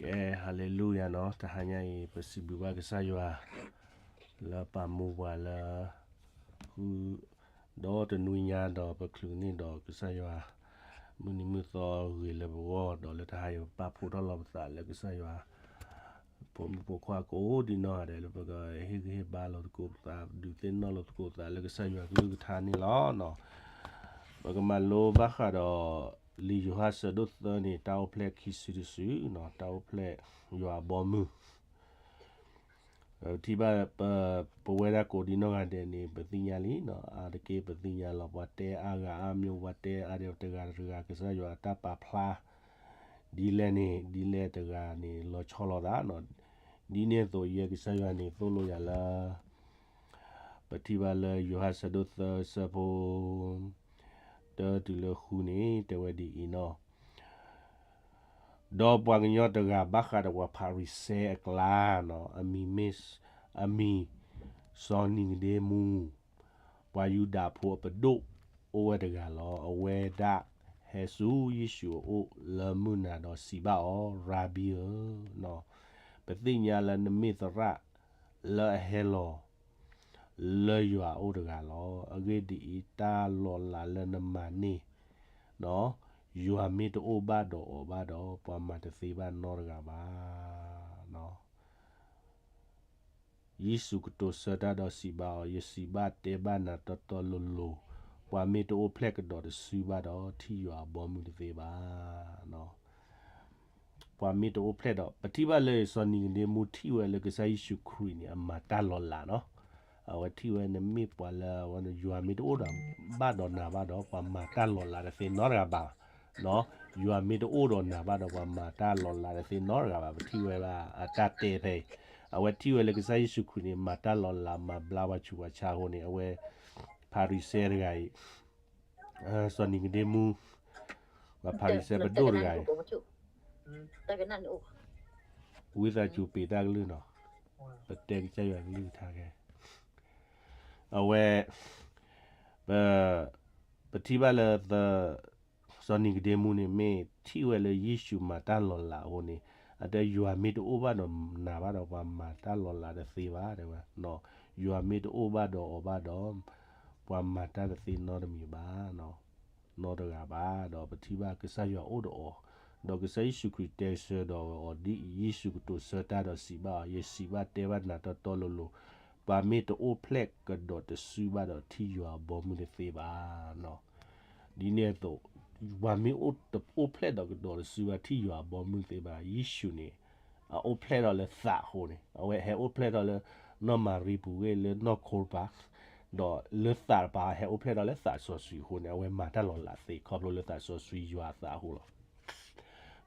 ကဲ ဟၤလ့လူယၤနီၤ, တဟါညါအံၤ ပစံးဘျုးဘၣ်ကစၢ်ယွၤ လၢပာ်မူပှၤလၢ ဃု ဒီတနွံညါဒီး ပချုးန့ၢ်ဒီးကစၢ်ယွၤ မုၢ်နံၤမုၢ်သီဂ့ၤလၢပဂီၢ်, ဒီးလၢတဟါအံၤ ပပာ်ဖှိၣ်ထီၣ်လီၤပသးလၢကစၢ်ယွၤ ဖိမုၣ်ဖိခွါကိးဒံးနီၢ်ဂၤဒဲးလၢ ပကဟ့ၣ်ဂံၢ်ဟ့ၣ်ဘါလိာ်သကိးပသး, ဒုးသ့ၣ်နီၣ်လိာ်သကိးပသးလၢကစၢ်ယွၤကလုၢ်ကထါန့ၣ်လီၤ. ပကမၤလိဘၣ်ဃးဒီး လံာ်ယိၤဟၣ်ဆၢဒိၣ်သၢန့ၣ် တၢ်အိၣ်ဖျဲၣ်ခံစုတစု, တၢ်အိၣ်ဖျဲၣ်ယွၤအဘီမုၢ် ပထံၣ်ဘၣ် ပဝဲဒၣ်ကိးဒံးနီၢ်ဂၤဒဲးန့ၣ် ပသ့ၣ်ညါလံ, အါတက့ၢ်ပသ့ၣ်ညါလီၤ, ပှၤတဲအါဂၤအါမး, ပှၤတဲအါဒံးတဂၤတဂၤ ကစၢ်ယွၤအတၢ်ပာ်ဖျါ ဒ်လဲၣ်န့ၣ် ဒ်လဲၣ်တဂၤန့ၣ် လီၤဆီလိာ်သး, ဒ်န့ၣ်အသိး ယဲကစၢ်ယွၤန့ၣ် သိၣ်လိယၤလၢ ပထံၣ်ဘၣ်လၢယိၤဟၣ်ဆၢဒိၣ်သၢဆၢဖိ တၢတုၤလၢဃုန့ၣ် တဲဝဲဒ်အံၤနီၤ, ဒီးပှၤကညီတဂၤဘၣ်ဃးဒီးပှၤဖၤရံၤၡဲအကျါ, အမံၤမ့ၢ် အမံၤ စီၤနံၤကဒ့မူ, ပှၤယူဒၤဖိအပဒိၣ်အိၣ်ဝဲတဂၤလီၤ. အဝဲဒၣ်ဟဲဆူယ့ၣ်ၡူးအအိၣ်လၢမုၢ်နၤ ဒီးစံးဘၣ်အီၤ, ရၤဘံဧၢ, ပသ့ၣ်ညါလၢနမ့ၢ်သရၣ်လၢအဟဲလီၤ လၢယွၤအအိၣ်တဂၤလီၤ. အဂ့ၢ်ဒ်အံၤ, တၢ်လီၤလးလၢနမၤန့ၢ် ယွၤမ့ၢ်တအိၣ်ဘၣ်ဒီးအီၤဘၣ်ဒီး ပှၤမၤတသ့ဘၣ်နီတဂၤဘၣ်. ယ့ၣ်ၡူးကတိၤဆၢတၢ်ဒီးစံးဘၣ်အီၤ, ယစံးဘၣ်တဲဘၣ်နၤတီတီလိၤလိၤ, ပှၤမ့ၢ်တအိၣ်ဖျဲၣ်ကဒီးတစုဘၣ်ဒီး ထံၣ်ယွၤအဘီမုၢ်တသ့ဘၣ်. ပှၤမ့ၢ်တအိၣ်ဖျဲၣ်ဒီး ပထံၣ်ဘၣ်လၢစီၤနံၤကဒ့မူထံၣ်ဝဲလၢကစၢ်ယ့ၣ်ၡူးခရံာ်န့ၣ် အမၤတၢ်လီၤလးနီၤ. အဝဲထံၣ်ဝဲ နမ့ၢ်ပှၤလၢ ယွၤမ့ၢ်တအိၣ်ဒီးဘၣ်ဒီးနၤဘၣ်ဒီး ပှၤမၤတၢ်လီၤလးတသ့နီတဂၤဘၣ်. ယွၤမ့ၢ်တအိၣ်ဒီးနၤဘၣ်ဒီး ပှၤမၤတၢ်လီၤလးတသ့နီတဂၤဘၣ်. ပထံၣ်ဝဲဒၣ်အတၢ်တဲဖဲအံၤ, အဝဲထံၣ်ဝဲလၢကစၢ်ယ့ၣ်ၡူးခရံာ်န့ၣ် မၤတၢ်လီၤလး မၤဘျါပှၤဆူးပှၤဆါအဃိန့ၣ် အဝဲ ဖၤရံၤၡဲတဂၤအံၤ စီၤနံၤကဒ့မူ ပှၤဖၤရံၤၡဲပဒိၣ်တဂၤအံၤ ဝံသးစူၤပ့းတၢ်ကလုၢ်နီၤ, ပတဲကစၢ်ယွၤကလုၢ်ကထါခဲ, အဝဲ ပ ပထံၣ်ဘၣ်လၢ စီၤနံၤကဒ့မူန့ၣ် မ့ၢ်ထံၣ်ဝဲလၢယ့ၣ်ၡူးမၤတၢ်လီၤလးအဃိန့ၣ်, အတဲယွၤမ့ၢ်တအိၣ်ဘၣ်ဒီးနၤဘၣ်ဒီး ပှၤမၤတၢ်လီၤလးတသ့ဘၣ် တဲဝဲ, ယွၤမ့ၢ်တအိၣ်ဘၣ်ဒီးအီၤဘၣ်ဒီး ပှၤမၤတၢ်တသ့နီတမံၤဘၣ် နီတဂၤဘၣ်. ဒီးပထံၣ်ဘၣ်ကစၢ်ယွၤအိၣ်ဒီးအီၤ, ဒီးကစၢ်ယ့ၣ်ၡူးခရံာ်တဲဆၢဒီးအီၤဒ်အံၤ, ယ့ၣ်ၡူးကတိၤဆၢတၢ်ဒီးစံးဘၣ်အီၤ, ယစံးဘၣ်တဲဘၣ်နၤတီတီလိၤလိၤ, ပှၤမ့ၢ်တအိၣ်ဖျဲၣ်ကဒီးတစုဘၣ်ဒီး ထံၣ်ယွၤအဘီမုၢ်တသ့ဘၣ်. ဒ်န့ၣ်အသိး ပှၤမ့ၢ်တအိၣ်ဖျဲၣ်ဒီးကဒီးတစုဘၣ် ထံၣ်ယွၤအဘီမုၢ်တသ့ဘၣ်. ယ့ၣ်ၡူးန့ၣ် အအိၣ်ဖျဲၣ်ထီၣ်လၢသးအဃိန့ၣ် အဝဲဟဲအိၣ်ဖျဲၣ်ထီၣ်လၢ နီၢ်မၤရံပူၤဂ့ၢ် လၢနီၢ်ခိတပၤ, ဒီးလၢသးတပၤ ဟဲအိၣ်ဖျဲၣ်ထီၣ်လၢသးစီဆှံအဃိန့ၣ် အဝဲမၤတၢ်လီၤလးသ့ ခီဖျိလၢသးစီဆှံယွၤအသးအဃိလီ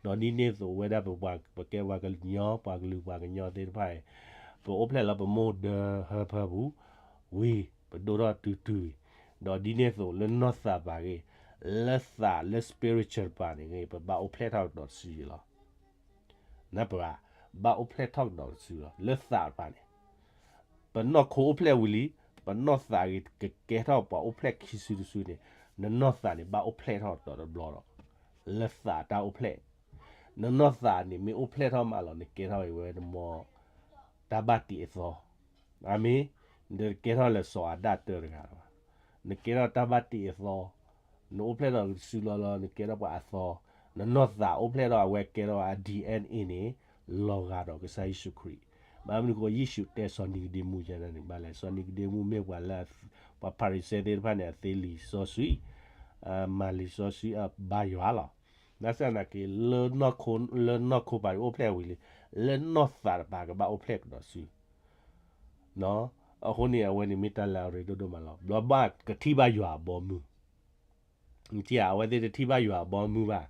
ၤ. ဒီးဒ်န့ၣ်အသိး ဝဲဒၣ်ပပှၤ ပကဲပှၤကညီ ပှၤကလုာ်ပှၤကညီသ့ၣ်တဖၣ်အံၤ ပအိၣ်ဖျဲၣ်လၢပမိၢ်ဒၢဟၢဖၢပူၤ ဝံၤ ပဒိၣ်ထီၣ်တုၤတုၤအံၤ, ဒီးဒ်န့ၣ်အသိးလၢနီၢ်သးပၤဂ့ၢ် လၢသးလၢ spiritual တပၤန့ၣ်ဂ့ၢ် ပဘၣ်အိၣ်ဖျဲၣ်ထီၣ်ကဒီးတစုလီၤ. နပှၤ ဘၣ်အိၣ်ဖျဲၣ်ထီၣ်ကဒီးတစုလီၤ လၢသးတပၤန့ၣ် ပနီၢ်ခိအိၣ်ဖျဲၣ်ဝံၤလံ, ပနီၢ်သးဂ့ၤကကဲထီၣ်ပှၤအိၣ်ဖျဲၣ်ခံစုတစုန့ၣ်, နနီၢ်သးန့ၣ် ဘၣ်အိၣ်ဖျဲၣ်ထီၣ်ဒီးတဘျီဒီး လၢသးတၢ်အိၣ်ဖျဲၣ်, နနီၢ်သးန့ၣ် မ့ၢ်အိၣ်ဖျဲၣ်ထီၣ်မးလီၤ နကဲထီၣ်ဝဲတမီ တၢ်ဘၣ်တ့အသီ, အမ့ၢ် နတကဲထီၣ်လၢစီၤအၤဒၣ်တၢတဂၤလီၤ. နကဲထီၣ်တၢ်ဘၣ်တ့အသီ, နအိၣ်ဖျဲၣ်ထီၣ်စုလီၤလီၤ နကဲထီၣ်ပှၤအသီ, နနီၢ်သးအိၣ်ဖျဲၣ်ထီၣ်အဝဲကဲထီၣ်အ DNA န့ၣ် လီၤဂာ်ဒီးကစၢ်ယ့ၣ်ၡူးခရံာ်. ဘၣ်မနုၤအဃိ ယ့ၣ်ၡူးတဲစီၤနံၤကဒ့မူယဲန့ၣ်ဘၣ်လဲၣ်, စီၤနံၤကဒ့မူမ့ၢ်ပှၤလၢ ပှၤဖၤရံၤၡဲသ့ၣ်တဖၣ်န့ၣ် အသ့လံာ်စီဆှံ, မၤလံာ်စီဆှံအဘါယွၤလီၤ. ဘၣ်ဆၣ်သနာ်က့ လၢနီၢ်ခိ လၢနီၢ်ခိပၤအိၣ်ဖျဲၣ်ဝံၤလံ, လၢနီၢ်သးတပၤကဘၣ်အိၣ်ဖျဲၣ်ကဒီးစု အဃိန့ၣ် အဝဲန့ၣ်မ့ၢ်တၢ်လၢအရ့ဒိၣ်ဒိၣ်မးလီၤ. ဘျီဘၣ်ကထံၣ်ဘၣ်ယွၤအဘီမုၢ်, အဝဲသ့ၣ်တထံၣ်ဘၣ်ယွၤအဘီမုၢ်ဘၣ်.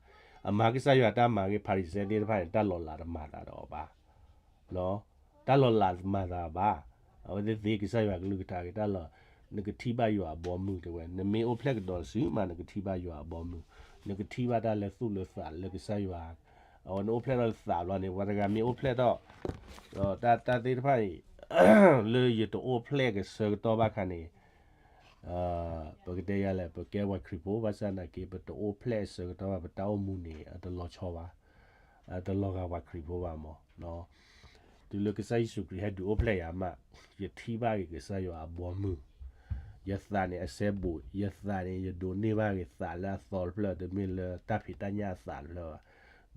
အမၤကစၢ်ယွၤတၢ်မၤဂ့ၤ ဖၤရံၤၡဲသ့ၣ်တဖၣ်န့ၣ် တၢ်လီၤလးတမၤသးဒီးအီၤဘၣ်. တၢ်လီၤလးတမၤသးဘၣ်. အဝဲသ့ၣ်သ့ကစၢ်ယွၤကလုၢ်ကထါဂ့ၤတၢ်လီၤ, နကထံၣ်ဘၣ်ယွၤအဘီမုၢ်တဲဝဲ, နမ့ၢ်အိၣ်ဖျဲၣ်ကဒီးတစုမး နကထံၣ်ဘၣ်ယွၤအဘီမုၢ်, နကထံၣ်ဘၣ်တၢ်လၢသူၣ်လၢသးလၢကစၢ်ယွၤ, အဝဲနအိၣ်ဖျဲၣ်ထီၣ်လၢသးဘျီန့ၣ် ပှၤတဂၤမ့ၢ်အိၣ်ဖျဲၣ်ထီၣ် ဒီးတၢ်တၢ်သ့ၣ်တဖၣ်အံၤ လၢယတအိၣ်ဖျဲၣ်ကဆၢကတီၢ်ဘၣ်ခါန့ၣ် ပကတဲယၤလဲၣ် ပကဲပှၤခရံာ်ဖိ ဘၣ်ဆၣ်သနာ်က့ ပတအိၣ်ဖျဲၣ်အဆၢကတီၢ်ဘၣ် ပတၢ်အိၣ်မူန့ၣ် အတလီၤဆီဘၣ်, အတလီၤဂာ်ပှၤခရံာ်ဖိဘၣ်မး. တုၤလၢကစၢ်ယ့ၣ်ၡူးခရံာ်ဟဲဒုးအိၣ်ဖျဲၣ်ယၤမး, ယထံၣ်ဘၣ်က့ၤကစၢ်ယွၤအဘီမုၢ်, ယသးန့ၣ်အစဲဘူး, ယသးန့ၣ် ယဒိးန့ၢ်ဘၣ်က့ၤသးလၢအသီတဖျၢၣ် တမ့ၢ်လၢတၢ်ဖံးတၢ်ညၣ်အသးတဖျၢၣ်ဘၣ်,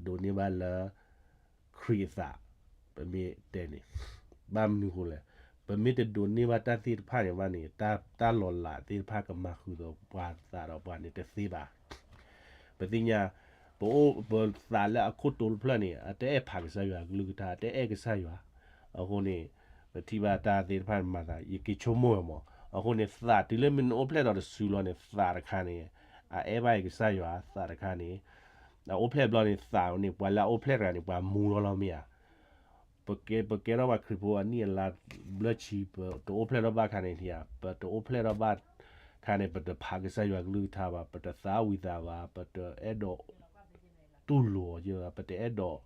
ဒိးန့ၢ်ဘၣ်လၢ ခရံာ်အသး, ပမ့ၢ်တဲန့ၣ်, ဘၣ်မနုၤဃိလဲၣ်, ပမ့ၢ်တဒိးန့ၢ်ဘၣ်တၢ်သ့ၣ်တဖၣ်န့ၣ်ဘၣ်န့ၣ် တၢ်လီၤလးသ့ၣ်တဖၣ်ကမၤဃုာ်ဒီးပှၤသးဒီးပှၤန့ၣ်တသ့ဘၣ်. ပသ့ၣ်ညါ, ပအိၣ်ပသးလၢအခိၣ်တိတဖျၢၣ်န့ၣ် အတအဲၣ်ဖးကစၢ်ယွၤကလုၢ်ကထါ အတအဲၣ်ကစၢ်ယွၤ, အဃိန့ၣ် ပထံၣ်ဘၣ်တၢ်သ့ၣ်တဖၣ်မၤသး ယက့ၤဆိကမိၣ်ဝဲမး. အဃိန့ၣ် သးတုၤလၢမ့ၢ်နအိၣ်ဖျဲၣ်ဒီးတစုလီၤန့ၣ် သးတခါန့ၣ် အအဲၣ်ဘၣ်အံၤကစၢ်ယွၤ သးတခါန့ၣ် အအိၣ်ဖျဲၣ်ဘျီန့ၣ် သးန့ၣ် ပှၤလၢအအိၣ်ဖျဲၣ်တဂၤန့ၣ် ပှၤမူထီၣ်လီၤမ့ၢ်ဧါ. ပကဲ ပကဲထီၣ်ပှၤခရံာ်ဖိအနံၣ်အလါဘျၢဆံ ပတအိၣ်ဖျဲၣ်ထီၣ်ဘၣ်ခါန့ၣ်ဧါ, ပတအိၣ်ဖျဲၣ်ထီၣ်ဘၣ်ခါန့ၣ် ပတဖးကစၢ်ယွၤကလုၢ်ကထါဘၣ်, ပတသးဝံၣ်သးဘၣ်, ပတအဲၣ်ဒိး တူၢ်လိာ်အီၤယဲၢ်ဘၣ်, ပတအဲၣ်ဒိး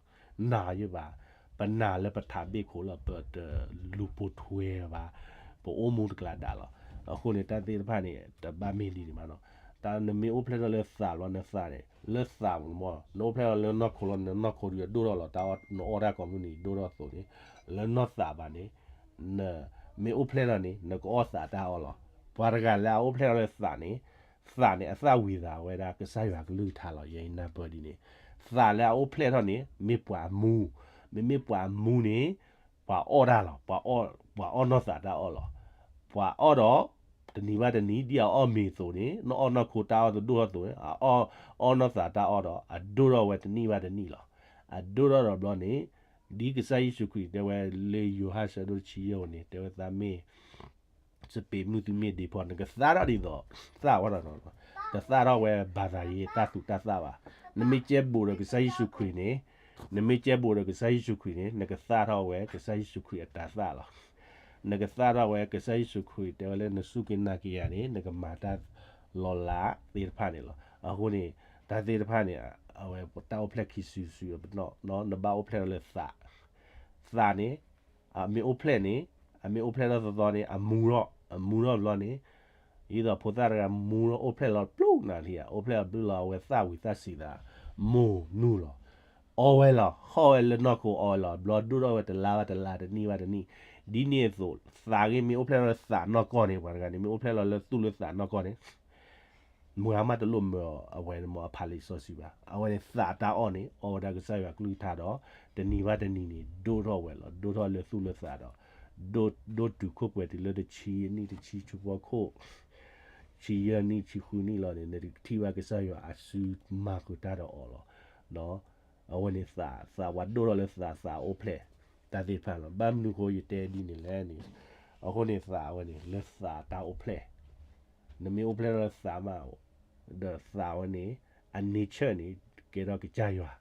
နာ်ယဲၢ်ဘၣ်, ပနာ်လၢပထးဘ့ၣ်ခိၣ်လီၤ, ပတလူၤပိာ်ထွဲဘၣ်, ပအိၣ်မူတကျးဒၣ်လီၤ. အဃိန့ၣ် တၢ်သ့ၣ်တဖၣ်န့ၣ် တဘၣ်မ့ၢ်ဒ်န့ၣ်ဘၣ်နီၤ. တၢ်နမ့ၢ်အိၣ်ဖျဲၣ်ထီၣ်လၢသးလီၤ နသးန့ၣ် လၢသးမး, နအိၣ်ဖျဲၣ်ထီၣ်လၢနီၢ်ခိလီၤ နနီၢ်ခိဒုးဒိၣ်ထီၣ်လီၤ, တၢ်အီၣ် နအီၣ်တၢ်ကိးမုၢ်နံၤဒိၣ်ထီၣ်အသိးန့ၣ်, လၢနီၢ်သးဘၣ်န့ၣ် နမ့ၢ်အိၣ်ဖျဲၣ်ထီၣ်န့ၣ် နကအီၣ်သးတၢ်အီၣ်လီၤ. ပှၤတဂၤလၢအအိၣ်ဖျဲၣ်ထီၣ်လၢသးန့ၣ်, သးန့ၣ် အသးဝံၣ်သးဝဲဒၣ်ကစၢ်ယွၤကလုၢ်ကထါလီၤ. ယဲအံၤနၢ်ပၢၢ်ဒ်န့ၣ်, သးလၢအအိၣ်ဖျဲၣ်ထီၣ်န့ၣ် မ့ၢ်ပှၤအမူ, မ့မ့ၢ်ပှၤအမူန့ၣ် ပှၤအီၣ်တၢ်လီၤ, ပှၤအီၣ်နီၢ်သးတၢ်အီၣ်လီၤ. ပှၤအီၣ်ဒီး တနံၤဘၣ်တနံၤ ဒ်အအီၣ်မ့ၤအသိးန့ၣ်, နအီၣ်နီၢ်ခိတၢ်အီၣ်တဒိၣ်ထီၣ်အသိးန့ၣ်, အအီၣ်နီၢ်သးတၢ်အီၣ်ဒီး အဒိၣ်ထီၣ်ဝဲတနံၣ်ဘၣ်တနံၣ်လီၤ. အဒိၣ်ထီၣ်ဒီးဘျီန့ၣ်, ဒ်ကစၢ်ယ့ၣ်ၡူးခရံာ်တဲဝဲလၢယိၤဟၣ်ဆၢဒိၣ်တဆံယဲၢ်န့ၣ်, တဲဝဲသးမ့ၢ် စပံးမုၢ်သုမ့ၢ်ဒ့ဖီ, နကသၣ်ထီၣ်ဒ်သိး သၣ်ဝဲလီၤ. တသၣ်ထီၣ်ဝဲဘၣ်သးယ့တၢ်သူးတၢ်သၣ်ဘၣ်. နမ့ၢ်ကဲဘူးဒီးကစၢ်ယ့ၣ်ၡူးခရံာ်န့ၣ်, နမ့ၢ်ကဲဘူးဒီးကစၢ်ယ့ၣ်ၡူးခရံာ်န့ၣ် နကသၣ်ထီၣ်ဝဲကစၢ်ယ့ၣ်ၡူးခရံာ်အတၤသၣ်လီၤ. နကသၣ်ထီၣ်ဝဲကစၢ်ယ့ၣ်ၡူးခရံာ် တဲဝဲလၢနစူၢ်က့ၤနာ်က့ၤယၤန့ၣ် နကမၤတၢ်လီၤလးသ့ၣ်တဖၣ်န့ၣ်လီၤ. အဃိန့ၣ် တၢ်သ့ၣ်တဖၣ်န့ၣ် အဝဲတၢ်အိၣ်ဖျဲၣ်ခံစုတစု, နဘၣ်အိၣ်ဖျဲၣ်ထီၣ်လၢသး, သးန့ၣ် အမ့ၢ်အိၣ်ဖျဲၣ်န့ၣ်, အမ့ၢ်အိၣ်ဖျဲၣ်ထီၣ်သီသီန့ၣ် အမူထီၣ်, အမူထီၣ်ဘျီန့ၣ်, ဒ်သိးဖိသၣ်တဂၤမူထီၣ်အိၣ်ဖျဲၣ်လီၤပျုၢ်နၤလံ, အိၣ်ဖျဲၣ်လီၤဘျုၢ်လီၤ အဝဲသၣ်ဝံၤသၣ်စံးသး, မိၢ်နုၢ်လီၤ, အီဝဲလီၤ, ဟီၣ်ဝဲလၢနီၢ်ခိအီဝဲလီၤ, ဘျီဒိၣ်ထီၣ်ဝဲတလါဘၣ်တလါ တနံၣ်ဘၣ်တနံၣ်, ဒ်န့ၣ်အသိး သးဂ့ၢ်မ့ၢ်အိၣ်ဖျဲၣ်ထီၣ်လၢသးနီၢ်ကီၢ်န့ၣ် ပှၤတဂၤန့ၣ် မ့ၢ်အိၣ်ဖျဲၣ်လီၤလၢသူၣ်လၢသးနီၢ်ကီၢ်န့ၣ် မုၢ်ဂၤမးတလိၣ်မၢအဝဲန့ၣ်မ့ၢ်အဖးလံာ်စီဆှံဘၣ်. အဝဲန့ၣ်သးတၢ်အီၣ်န့ၣ် အီၣ်ဝဲဒၣ်ကစၢ်ယွၤကလုၢ်ကထါဒီး တနံၤဘၣ်တနံၤန့ၣ် ဒိၣ်ထီၣ်ဝဲလီၤ. ဒိၣ်ထီၣ်လၢသူၣ်လၢသးဒီး ဒိၣ်တုၤခိၣ်ပှဲၤတုၤလၢတဆံအနံၣ်တဆံဆူဖီခိၣ် ဆံယဲၢ်နံၣ်ဆံဃုနံၣ်လီၤန့ၣ် နကထံၣ်ဘၣ်ကစၢ်ယွၤအစုမၤဃုာ်တၢ်ဒီးအီၤလီၤ. အဝဲန့ၣ်သး သးပှၤဒိၣ်ထီၣ်လၢသး သးအိၣ်ဖျဲၣ် တၢ်သ့ၣ်တဖၣ်လီၤ. ဘၣ်မနုၤဃိယတဲဒ်န့ၣ်လဲၣ်န့ၣ်, အဃိန့ၣ်သးဝဲန့ၣ် လၢသးတၢ်အိၣ်ဖျဲၣ်, နမ့ၢ်အိၣ်ဖျဲၣ်ထီၣ်လၢသးမး ဒီးသးဝဲန့ၣ် အ nature န့ၣ် ကဲထီၣ်ကစၢ်ယွၤ.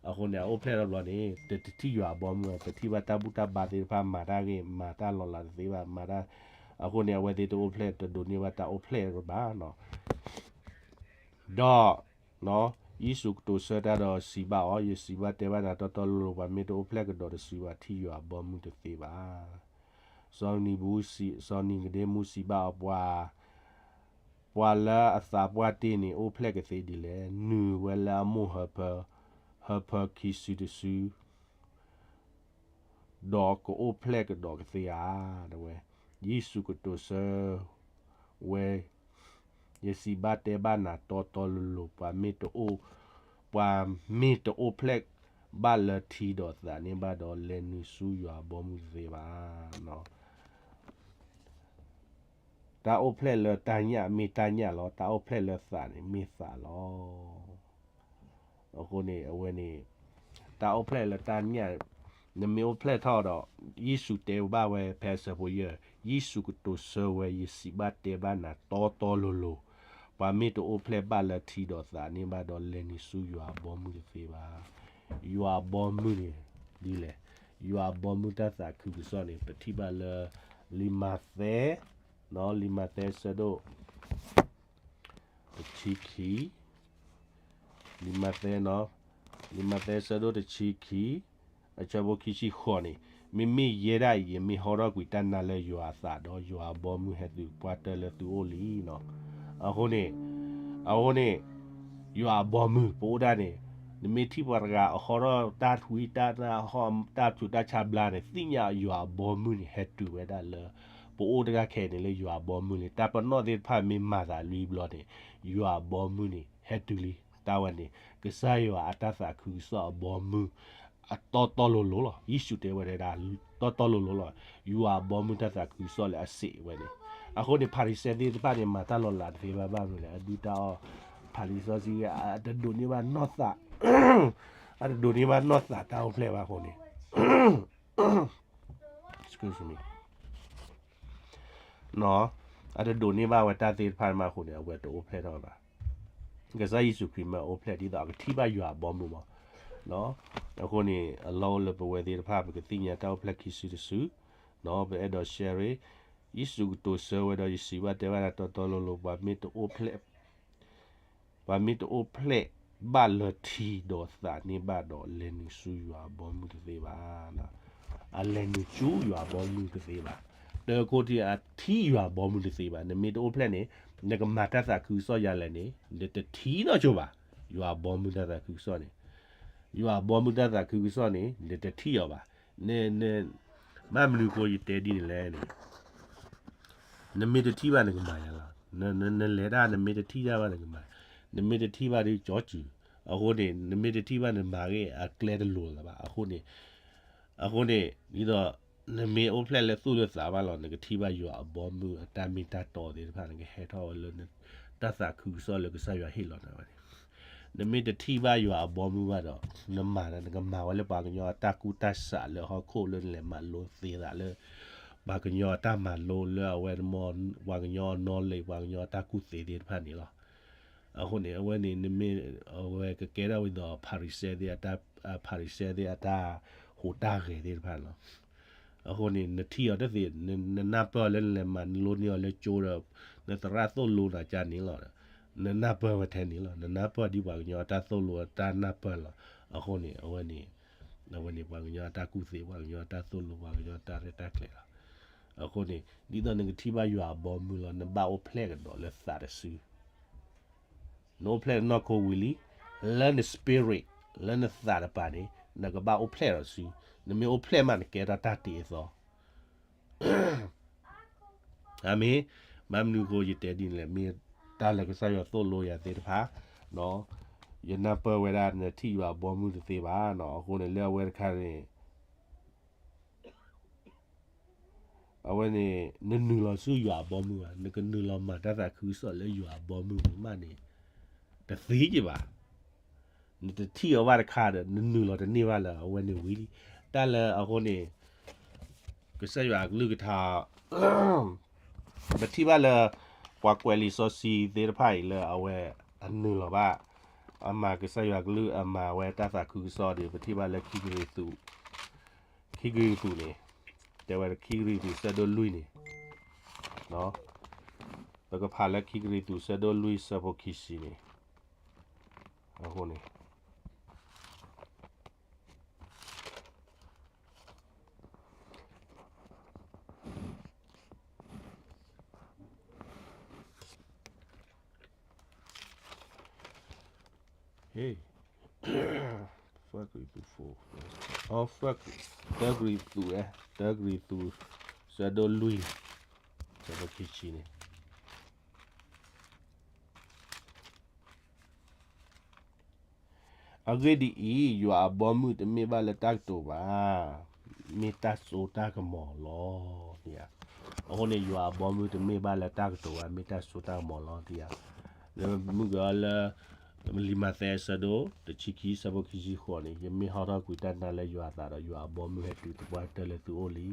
အဃိန့ၣ် အအိၣ်ဖျဲၣ်ထီၣ်ဘျီန့ၣ် တထံၣ်ယွၤအဘီမုၢ်, ပထံၣ်ဘၣ်တၢ်ဘူၣ်တၢ်ဘါသ့ၣ်တဖၣ် မၤတၢ်ဂ့ၤ မၤတၢ်လီၤလးတသ့ဘၣ်, မၤတၢ်, အဃိန့ၣ် အဝဲသ့ၣ်တအိၣ်ဖျဲၣ် တဒိးန့ၢ်ဘၣ်တၢ်အိၣ်ဖျဲၣ်ဘၣ်နီၤ. ဒီး ယ့ၣ်ၡူးကတိၤဆၢတၢ်ဒီးစံးဘၣ်အီၤ, ယစံးဘၣ်တဲဘၣ်နၤတီတီလိၤလိၤ, ပှၤမ့ၢ်တအိၣ်ဖျဲၣ်ကဒီးတစုဘၣ် ထံၣ်ယွၤအဘီမုၢ်တသ့ဘၣ်. စီၤနံၤဘူ, စီၤနံၤကဒ့မူစံးဘၣ်အီၤ, ပှၤလၢအသးပှၢ်တ့ၢ်န့ၣ် အိၣ်ဖျဲၣ်ကသ့ဒ်လဲၣ်. နုာ်ဝဲလၢအမိၢ်ဟၢဖၢ ဟၢဖၢခံစုတစု ဒီးကအိၣ်ဖျဲၣ်ကဒီးကသ့ဧါ. တဲဝဲ, ယ့ၣ်ၡူးကတိၤဆၢဝဲ, ယစံးဘၣ်တဲဘၣ်နၤတီတီလိၤလိၤ, ပှၤမ့ၢ်တအိၣ်, ပှၤမ့ၢ်တအိၣ်ဖျဲၣ်ဘၣ်လၢထံဒီးသးန့ၣ်ဘၣ်ဒီး လဲၤနုာ်ဆူယွၤအဘီမုၢ်တသ့ဘၣ်. တၢ်အိၣ်ဖျဲၣ်လၢတၢ်ညၣ်မ့ၢ်တၢ်ညၣ်လီၤ, တၢ်အိၣ်ဖျဲၣ်လၢသးန့ၣ်မ့ၢ်သးလီၤ. အဃိန့ၣ် အဝဲန့ၣ် တၢ်အိၣ်ဖျဲၣ်လၢတၢ်ညၣ်, နမ့ၢ်အိၣ်ဖျဲၣ်ထီၣ်ဒီး ယ့ၣ်ၡူးတဲဘၣ်ဝဲဖဲအဆၢဖိယဲၢ်, ယ့ၣ်ၡူးကတိၤဆၢဝဲ, ယစံးဘၣ်တဲဘၣ်နၤတီတီလိၤလိၤ, ပှၤမ့ၢ်တအိၣ်ဖျဲၣ်ဘၣ်လၢထံဒီးသးန့ၣ်ဘၣ်ဒီး လဲၤနုာ်ဆူယွၤအဘီမုၢ်တသ့ဘၣ်. ယွၤအဘီမုၢ်န့ၣ် ဒ်လဲၣ်, ယွၤအဘီမုၢ်တၢ်သးခုကစီၣ်န့ၣ် ပထံၣ်ဘၣ်လၢ လံာ်မးသဲ, လံာ်မးသဲဆၢဒိၣ် တဆံခံ, လံာ်မးသဲ, လံာ်မးသဲဆၢဒိၣ်တဆံခံ, အဆၢဖိခံဆံဃိးန့ၣ်, မ့မ့ၢ်ယဲဒၣ်အံၤ ယမ့ၢ်ဟီထီၣ်ကွံာ်တၢ်နါလၢယွၤအသးဒီး ယွၤအဘီမုၢ်ဟဲတုၤပှၢ်တၢၢ်လၢသုအိၣ်လံနီၤ. အဃိန့ၣ်, အဃိန့ၣ်, ယွၤအဘီမုၢ် ပအိၣ်ဒၣ်န့ၣ်, နမ့ၢ်ထံၣ်ပှၤတဂၤအဟီထီၣ်တၢ်ထွံတၢ်နၢ် တၢ်ဆူးတၢ်ဆါဘျါန့ၣ် သ့ၣ်ညါယွၤအဘီမုၢ်န့ၣ် ဟဲတုၤဝဲဒၣ်လၢ ပအိၣ်တဂၤခဲအံၤန့ၣ်လၢယွၤအဘီမုၢ်လံ. တၢ်ပနီၣ်သ့ၣ်တဖၣ်မ့ၢ်မၤသးလွံၢ်ဘျီန့ၣ်, ယွၤအဘီမုၢ်န့ၣ် ဟဲတုၤလံ. တၢ်ဝဲန့ၣ် ကစၢ်ယွၤအတၢ်သးခုကစီၣ်အဘီမုၢ် အတီတီလိၤလိၤလီၤ. ယ့ၣ်ၡူးတဲဝဲဒၣ် တီတီလိၤလိၤလီၤ. ယွၤအဘီမုၢ်တၢ်သးခုကစီၣ်လၢအစံးဝဲန့ၣ်. အဃိန့ၣ် ဖၤရံၤၡဲသ့ၣ်တဖၣ်န့ၣ် မၤတၢ်လီၤလးတသ့ဘၣ် ဘၣ်မနုၤလဲၣ်, အဒုၣ်တၢ်အီၣ်, ဖၤရံၤၡဲသ့ၣ် အတဒိးန့ၢ်ဘၣ်နီၢ်သး, အတဒိးန့ၢ်ဘၣ်နီၢ်သးတၢ်အိၣ်ဖျဲၣ်ဘၣ်အဃိန့ၣ် အတဒိးန့ၢ်ဘၣ်ဝဲတၢ်သ့ၣ်တဖၣ်မးအဃိန့ၣ် အဝဲတအိၣ်ဖျဲၣ်ထီၣ်ဘၣ်. ကစၢ်ယ့ၣ်ၡူးခရံာ်မ့ၢ်အိၣ်ဖျဲၣ်ဒ်သိးအကထံၣ်ဘၣ်ယွၤအဘီမုၢ်မး. အဃိန့ၣ် အလီၢ်အိၣ်လၢပဝဲသ့ၣ်တဖၣ် ပကသ့ၣ်ညါတၢ်အိၣ်ဖျဲၣ်ခံစုတစု, ပအဲၣ်ဒိး share, ယ့ၣ်ၡူးကတိၤဆၢဝဲဒီးယစံးဘၣ်တဲဘၣ်နၤတီတီလိၤလိၤ ပှၤမ့ၢ်တအိၣ်ဖျဲၣ် ပှၤမ့ၢ်တအိၣ်ဖျဲၣ်ဘၣ်လၢထံဒီးသးန့ၢ်ဘၣ်ဒီး လဲၤနုာ်ဆူယွၤအဘီမုၢ်တသ့ဘၣ်. အလဲၤနုာ်ဆူယွၤအဘီမုၢ်တသ့ဘၣ်. တၢ်ကိးထံၣ်အထံၣ်ယွၤအဘီမုၢ်တသ့ဘၣ်. နမ့ၢ်တအိၣ်ဖျဲၣ်န့ၣ် နကမၤတၢ်သးခုကစီၣ်ယၤလဲၣ်န့ၣ် နတထံၣ်နီၢ်ကၠိဘၣ်. ယွၤအဘီမုၢ်တၢ်သးခုကစီၣ်န့ၣ်, ယွၤအဘီမုၢ်တၢ်သးခုကစီၣ်န့ၣ် နတထံၣ်အီၤဘၣ်. ဘၣ်မနုၤအဃိယတဲဒ်န့ၣ်လဲၣ်န့ၣ် နမ့ၢ်တထံၣ်ဘၣ်နကမၤယၤလီၤ. နလဲၤတၢ် နမ့ၢ်တထံၣ်တၢ်ဘၣ်နကမၤ, နမ့ၢ်တထံၣ်ဘၣ်ဒီးကၠီစုၤ. အဃိန့ၣ် နမ့ၢ်တထံၣ်ဘၣ်နမၤဂ့ၤအကျဲတလိၤလၢၤဘၣ်. အဃိန့ၣ်, အဃိန့ၣ် ဒ်သိး နမ့ၢ်အိၣ်ဖျဲၣ်လၢသူၣ်လၢသးဘၣ်လီၤ နကထံၣ်ဘၣ်ယွၤအဘီမုၢ်အတၢ်မ့ၢ်တၢ်တီသ့ၣ်တဖၣ် နကဟဲထီၣ်ဝဲလၢ တၢ်သးခုကစီၣ်လၢကစၢ်ယွၤဟ့ၣ်လီၤနၤဝဲန့ၣ်. နမ့ၢ်တထံၣ်ဘၣ်ယွၤအဘီမုၢ်ဘၣ်ဒီး နမၤ နကမၤဝဲလၢပှၤကညီအတၢ်ကူၣ်တၢ်ဆးလၢဟီၣ်ခိၣ်လၢနလဲၤမၤလိသ့သးလၢ ပှၤကညီအတၢ်မၤလိလၢအဝဲ ပှၤကညီအ knowledge ပှၤကညီအတၢ်ကူၣ်သ့သ့ၣ်တဖၣ်န့ၣ်လီၤ. အဃိန့ၣ် အဝဲန့ၣ် နမ့ၢ် အဝဲကကဲထီၣ်ဝဲဒၣ် ဖၤရံၤၡဲသ့ၣ်အတၢ် ဖၤရံၤၡဲသ့ၣ်အတၢ်ဟူးတၢ်ဂဲၤသ့ၣ်တဖၣ်လီၤ. အဃိန့ၣ် နထံၣ်အီၤတသ့, နနၢ်ပၢၢ်အီၤလၢနလဲၤမၤလိန့ၢ်အီၤလၢကၠိဒီး နသရၣ်သိၣ်လိနၤကန့ၣ်လီၤ. နနၢ်ပၢၢ်ဝဲထဲန့ၣ်လီၤ. နနၢ်ပၢၢ်ဒ်ပှၤကညီအတၢ်သိၣ်လိအတၢ်နၢ်ပၢၢ်လီၤ. အဃိန့ၣ် အဝဲန့ၣ် အဝဲန့ၣ် ပှၤကညီအတၢ်ကူၣ်သ့ ပှၤကညီအတၢ်သိၣ်လိ ပှၤကညီအတၢ်ရဲၣ်တၢ်ကျဲၤလီၤ. အဃိန့ၣ် ဒ်သိးနကထံၣ်ဘၣ်ယွၤအဘီမုၢ်လီၤ နဘၣ်အိၣ်ဖျဲၣ်ကဒီးလၢသးတစု နအိၣ်ဖျဲၣ်နီၢ်ခိဝံၤလံ, လၢန spirit လၢနသးတပၤန့ၣ် နကဘၣ်အိၣ်ဖျဲၣ်ဒီးစု, နမ့ၢ်အိၣ်ဖျဲၣ်မးနကဲထီၣ်တၢ်တ့အသီ. အၤမ့ၣ်, ဘၣ်မနုၤအဃိယတဲဒ်န့ၣ်လဲၣ်, မ့ၢ်တၢ်လၢကစၢ်ယွၤသိၣ်လိယၤသ့ၣ်တဖၣ်, ယနၢ်ပၢၢ်ဝဲဒၣ်နထံၣ်ယွၤအဘီမုၢ်တသ့ဘၣ်နီၤ, အဃိန့ၣ်လၢအဝဲတခါန့ၣ် အဝဲန့ၣ် နနုာ်လီၤဆူယွၤအဘီမုၢ်ဘၣ်, နကနုာ်လီၤမၤတၢ်သးခုကစီၣ်လၢယွၤအဘီမုၢ်မးန့ၣ် တသ့က့ၤဘၣ်. နတထံၣ်အီၤဘၣ်တခါဒီး နနုာ်လီၤတန့ၢ်ဘၣ်လၢအဝဲန့ၣ်ဝံၤလံ. တၢ်လၢအဃိန့ၣ် ကစၢ်ယွၤအကလုၢ်ကထါ ပထံၣ်ဘၣ်လၢ ပှၤကွဲးလံာ်စီဆှံသ့ၣ်တဖၣ်အံၤလၢအဝဲအနုာ်လီၤဘၣ်, အမၤကစၢ်ယွၤကလုၢ် အမၤဝဲတၢ်သးခုကစီၣ်ဒီး ပထံၣ်ဘၣ်လၢခံကရံၣ်သူး, ခံကရံၣ်သူးန့ၣ်, တဲဝဲခံကရံၣ်သူးဆၢဒိၣ်လွံၢ်န့ၣ်, ပကဖးလၢခံကရံၣ်သူးဆၢဒိၣ်လွံၢ်ဆၢဖိခံဆံန့ၣ်, အဃိန့ၣ် ဟ့ၣ်, သၢကရံၣ်သူး, သၢကရံၣ်သူး, သၢကရံၣ်သူး, ဆၢဒိၣ်လွံၢ်, ဆၢဖိခံဆံန့ၣ် အဂ့ၢ်ဒ်အံၤ, ယွၤအဘီမုၢ်တမ့ၢ်ဘၣ်လၢတၢ်ကတိၤဘၣ်, မ့ၢ်တၢ်စိတၢ်ကမီၤလီၤ. အဃိန့ၣ် ယွၤအဘီမုၢ်တမ့ၢ်ဘၣ်လၢတၢ်ကတိၤဘၣ်, မ့ၢ်တၢ်စိတၢ်ကမီၤလီၤ. မုၢ်ကလၢ လံာ်မးသဲအဆၢဒိၣ်တဆံခံ ဆၢဖိခံဆံဃိးန့ၣ်, ယမ့ၢ်ဟီထီၣ်ကွံာ်တၢ်နါလၢယွၤအသးဒီး ယွၤအဘီမုၢ်ဟဲတုၤသပှၢ်တၢၢ်လၢသုအိၣ်လံ.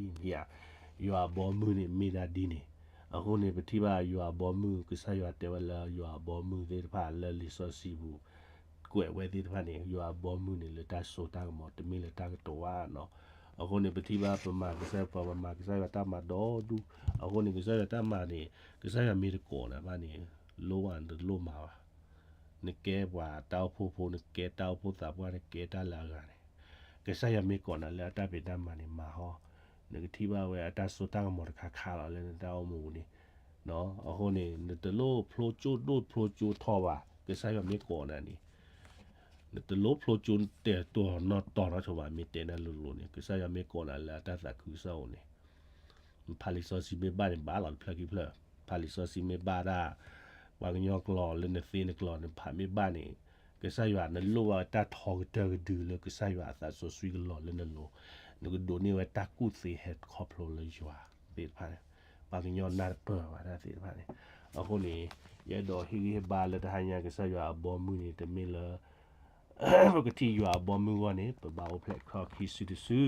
ယွၤအဘီမုၢ်န့ၣ်မ့ၢ်ဒၣ်ဒ်န့ၣ်. အဃိန့ၣ် ပထံၣ်ဘၣ်ယွၤအဘီမုၢ်, ကစၢ်ယွၤတဲဝဲလၢယွၤအဘီမုၢ်သ့ၣ်တဖၣ်လၢလံာ်စီဆှံပူၤ ကွဲးဝဲသ့ၣ်တဖၣ်န့ၣ် ယွၤအဘီမုၢ်န့ၣ်လၢတၢ်စိတၢ်ကမီၤ, တမ့ၢ်လၢတၢ်ကတိၤဘၣ်နီၤ. အဃိန့ၣ် ပထံၣ်ဘၣ်ပမၤကစၢ်ယွၤ, ပှၤပမၤကစၢ်ယွၤတၢ်မၤဒီဒူၣ်. အဃိန့ၣ် ကစၢ်ယွၤတၢ်မၤန့ၣ် ကစၢ်ယွၤမ့ၢ်တကိးနၤဘၣ်န့ၣ် လိၣ်ဘၣ်နတလိၣ်မၤဘၣ်. နကဲပှၤတၢ်အိၣ်ဖှိၣ်ဖိ, နကဲတၢ်အိၣ်ဖှိၣ်သးပှၢ်, နကဲတၢ်လၢအဂၤန့ၣ် ကစၢ်ယွၤမ့ၢ်ကိးနၤလၢအတၢ်ဖံးတၢ်မၤန့ၣ် မၤဟီ, နကထံၣ်ဘၣ်ဝဲအတၢ်စိတၢ်ကမီၤတခါခါလီၤလၢနတၢ်အိၣ်မူပူၤန့ၣ်. အဃိန့ၣ် နတလိၣ်ဖျိကၠိၣ်ဒိၣ်ဖျိကၠိၣ်ထီဘၣ်, ကစၢ်ယွၤမ့ၢ်ကိးနၤန့ၣ် နတလိၣ်ဖျိကၠိၣ်တဲာ်တိၢ်နီၣ်တီၢ်နီၣ်ဆိဘၣ်, မ့ၢ်တဲနၤလိၤလိၤန့ၣ် ကစၢ်ယွၤမ့ၢ်ကိးနၤလၢအတၢ်သးခုကစီၣ်အအိၣ်န့ၣ် ဖးလံာ်စီဆှံမ့ၢ်ဘၣ်န့ၣ် ဘၣ်လီၤတဖျၢၣ်ခံဖျၢၣ်, ဖးလံာ်စီဆှံမ့ၢ်ဘၣ်ဒၣ် ပှၤကညီကျိာ်လၢနသ့နကျိာ် နဖးမ့ၢ်ဘၣ်န့ၣ် ကစၢ်ယွၤနလိၣ်ဘၣ်တၢ်ထီကတၢၢ်ကဒုလၢကစၢ်ယွၤအသးစီဆှံကလီၤလၢနလိၤ, နကဒိးန့ၢ်ဝဲတၢ်ကူၣ်သ့ဟဲခီဖျိလၢယွၤသ့ၣ်တဖၣ်န့ၣ်, ပှၤကညီနၢ်တပၢၢ်ဘၣ်တၢ်သ့ၣ်တဖၣ်န့ၣ်. အဃိန့ၣ် ယအဲၣ်ဒိးဟ့ၣ်ဂံၢ်ဟ့ၣ်ဘါလၢတဟါညါကစၢ်ယွၤအဘီမုၢ်န့ၣ် တမ့ၢ်လၢ ပကထံၣ်ယွၤအဘီမုၢ်အဂီၢ်န့ၣ် ပဘၣ်အိၣ်ဖျဲၣ်ထီၣ်ခံစုတစု,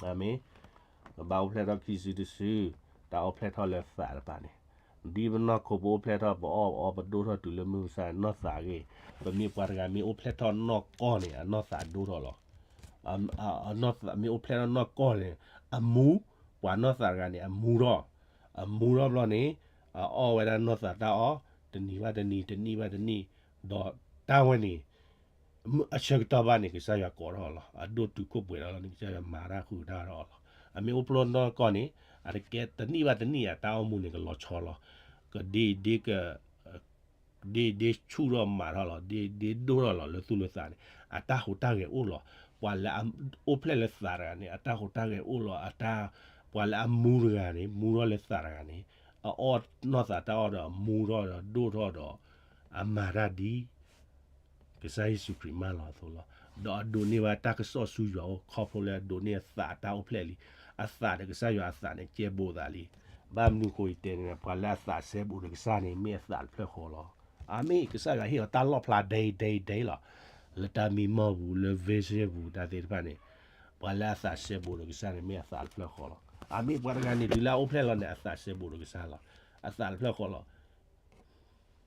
အၤမ့ၣ်, ပဘၣ်အိၣ်ဖျဲၣ်ထီၣ်ခံစုတစု, တၢ်အိၣ်ဖျဲၣ်ထီၣ်လၢသးတဖၣ်န့ၣ်, ဒ်ပနီၢ်ခိပအိၣ်ဖျဲၣ်ထီၣ် ပအီၣ်ပအီပဒိၣ်ထီၣ်တုၤလၢမုၢ်မဆါ နီၢ်သးအဂ့ၢ်, ပမ့ၢ်ပှၤတဂၤမ့ၢ်အိၣ်ဖျဲၣ်ထီၣ်နီၢ်ကီၢ်န့ၣ် အနီၢ်သးဒိၣ်ထီၣ်လီၤ. အနီၢ်သးမ့ၢ်အိၣ်ဖျဲၣ်ထီၣ်နီၢ်ကီၢ်န့ၣ် အမူ, ပှၤနီၢ်သးတဂၤန့ၣ် အမူထီၣ်, အမူထီၣ်ဘျီန့ၣ် အအီၣ်ဝဲဒၣ်နီၢ်သးတၢ်အီၣ် တနံၤဘၣ်တနံၤ တနံၣ်ဘၣ်တနံၣ်, ဒီးတၢ်ဝဲန့ၣ် အဆၢကတီၢ်ဘၣ်န့ၣ် ကစၢ်ယွၤကိးထီၣ်အီၤလီၤ. အဒိၣ်တုာ်ခိၣ်ပှဲၤထီၣ်လီၤန့ၣ် ကစၢ်ယွၤမၤတၢ်ဃုာ်တၢ်ဒီးအီၤလီၤ. အမ့ၢ်အိၣ်ဖျဲၣ်နီၢ်ကီၢ်န့ၣ် အတကဲတနံၣ်ဘၣ်တနံၣ် အတၢ်အိၣ်မူန့ၣ်ကလီၤဆီလီၤ. ကဒ့ဒ့က ဒ့ဒ့ဆူၣ်ထီၣ်မၤထီၣ်လီၤ, ဒ့ဒ့ဒိၣ်ထီၣ်လီၤလၢသူၣ်လၢသးန့ၣ် အတၢ်ဟူးတၢ်ဂဲၤအိၣ်လီၤ. ပှၤလၢအအိၣ်ဖျဲၣ်လၢသးတဂၤန့ၣ် အတၢ်ဟူးတၢ်ဂဲၤအိၣ်လီၤ. အတၢ်, ပှၤလၢအမူတဂၤန့ၣ် မူထီၣ်လၢသးတဂၤန့ၣ် အအီၣ်နီၢ်သးတၢ်အီၣ်ဒီးအမူထီၣ်ဒီးဒိၣ်ထီၣ်ဒီး အမၤတၢ်ဒ် ကစၢ်ယ့ၣ်ၡူးခရံာ်မၢလီၤအသိးလီၤ. ဒီးအဒိးန့ၢ်ဝဲတၢ်ကစီၣ်ဆူယွၤအအိၣ် ခီဖျိလၢအဒိးန့ၢ်အသးအတၢ်အိၣ်ဖျဲၣ်လံ. အသးဒီးကစၢ်ယွၤအသးန့ၣ် ကဲဘူးသးလံ. ဘၣ်မနုၤဃိယတဲန့ၣ် ပှၤလၢအသးစဲဘူးဒီးကစၢ်န့ၣ် မ့ၢ်အသးတဖျၢၣ်ဃီလီၤ. အၤမ့ၣ်, ကစၢ်ယွၤဟ့ၣ်အီၤတၢ်လီၣ်ဖျါဒဲဒဲဒဲလီၤ. လၢတၢ်မံမီၢ်ပူၤ လၢ vision ပူၤ တၢ်သ့ၣ်တဖၣ်န့ၣ် ပှၤလၢအသးစဲဘူးဒီးကစၢ်န့ၣ် မ့ၢ်အသးတဖျၢၣ်ဃီလီၤ. အၤမ့ၣ်, ပှၤတဂၤန့ၣ် တုၤလၢအအိၣ်ဖျဲၣ်လီၤန့ၣ် အသးစဲဘူးဒီးကစၢ်လီၤ. အသးတဖျၢၣ်ဃီလီၤ.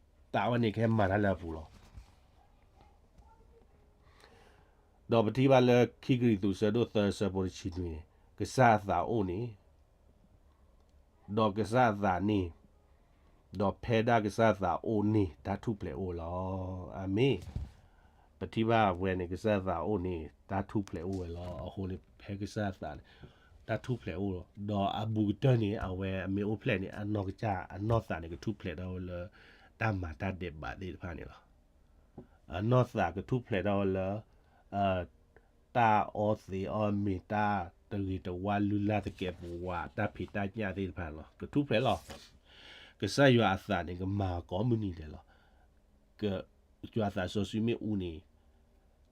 သးဝဲန့ၣ်ကဟဲမၤတၢ်လၢအပူၤလီၤ. ဒီးပထံၣ်ဘၣ်လၢခံကရံၣ်သူး ဆၢဒိၣ်သၢ ဆၢဖိတဆံနွံန့ၣ် ကစၢ်အသးအိၣ်န့ၣ်, ဒီးကစၢ်အသးန့ၣ်, ဒီးဖဲဒၣ်ကစၢ်အသးအိၣ်န့ၣ် တၢ်ထူၣ်ဖျဲးအိၣ်ဝဲလီၤ. အၤမ့ၣ်. ပထံၣ်ဘၣ်ဝဲန့ၣ် ကစၢ်အသးအိၣ်န့ၣ် တၢ်ထူၣ်ဖျဲးအိၣ်ဝဲလီၤ. အဃိန့ၣ် ဖဲကစၢ်အသးန့ၣ် တၢ်ထူၣ်ဖျဲးအိၣ်လီၤ. ဒီးအဘူးကတၢၢ်န့ၣ် အဝဲအမ့ၢ်အိၣ်ဖျဲၣ်န့ၣ် အနီၢ်ကစၢ် အနီၢ်သးန့ၣ် ကထူၣ်ဖျဲးထီၣ်ဝဲလၢ တၢ်မၤတၢ်ဒဲးဘးသ့ၣ်တဖၣ်န့ၣ်လီၤ. အနီၢ်သးကထူၣ်ဖျဲးထီၣ်ဝဲလၢ တၢ်အီသံးအီမ့ၤ တၢ်တဂ့ၤတဝါ လုၢ်လၢ်သကဲးပဝး တၢ်ဖံးတၢ်ညၣ်သ့ၣ်တဖၣ်န့ၣ်လီၤ. ကထူၣ်ဖျဲးလီၤ. ကစၢ်ယွၤအသးန့ၣ် ကမၤကိးမုၢ်နံၤဒဲးလီၤ. က, ယွၤအသးစီဆှံမ့ၢ်အူန့ၣ်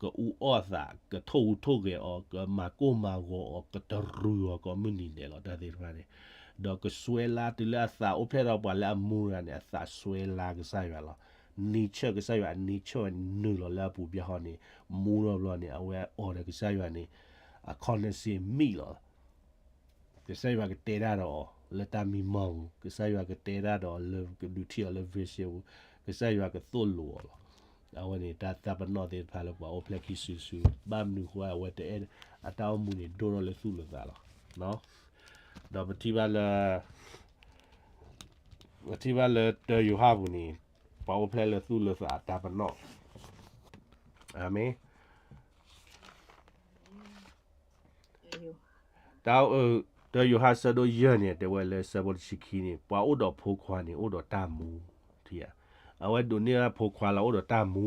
ကအူအီၣ်အသး, ကထိၣ်ဟူးထိၣ်ဂဲၤအီၤ, ကမၤကိၢ်မၤဂီၤအီၤ, ကတရူးအီၤကိးမုၢ်နံၤဒဲးလီၤ တၢ်သ့ၣ်တဖၣ်န့ၣ်. ဒီးကစွဲလၢ တုၤလၢအသးအိၣ်ဖျဲၣ်ထီၣ်ပှၤလၢအမူတဂၤန့ၣ် အသးစွဲလၢကစၢ်ယွၤလီၤ. nature ကစၢ်ယွၤအ nature နုာ်လီၤလၢအပူၤဘျီဃီန့ၣ် မူထီၣ်ဘျီန့ၣ် အဝဲအီၤဒီးကစၢ်ယွၤန့ၣ် အ consciousness မံလီၤ. ကစၢ်ယွၤကတဲတၢ်ဒီးအီၤ လၢတၢ်မံမီၢ်ပူၤ, ကစၢ်ယွၤကတဲတၢ်ဒီးအီၤလၢကဒုးထံၣ်အီၤလၢ vision ပူၤ, ကစၢ်ယွၤကသိၣ်လိအီၤလီၤ. အဝဲန့ၣ်တၢ်သးပနီၣ်သ့ၣ်တဖၣ်လၢပှၤအိၣ်ဖျဲၣ်ခံစုတစု, ဘၣ်မနုၤဃိအဝဲတအဲၣ် အတၢ်အိၣ်မူန့ၣ်ဒိၣ်ထီၣ်လၢသူၣ်လၢသးလီၤ. ဒီးပထံၣ်ဘၣ်လၢ ပထံၣ်ဘၣ်လၢတၢယိၤဟၣ်ပူၤန့ၣ် ပှၤအိၣ်ဖျဲၣ်လၢသူၣ်လၢသးအတၢ်ပနီၣ်, အၤမ့ၣ်. တၢ်, တၢယိၤဟၣ်ဆၢဒိၣ်ယဲၢ်န့ၣ် တဲဝဲလၢဆၢဖိတဆံခံန့ၣ် ပှၤအိၣ်ဒီးဖိခွါန့ၣ် အိၣ်ဒီးတၢ်မူ, အဝဲဒိးန့ၢ်ဘၣ်ဖိခွါလၢအိၣ်ဒီးတၢ်မူ,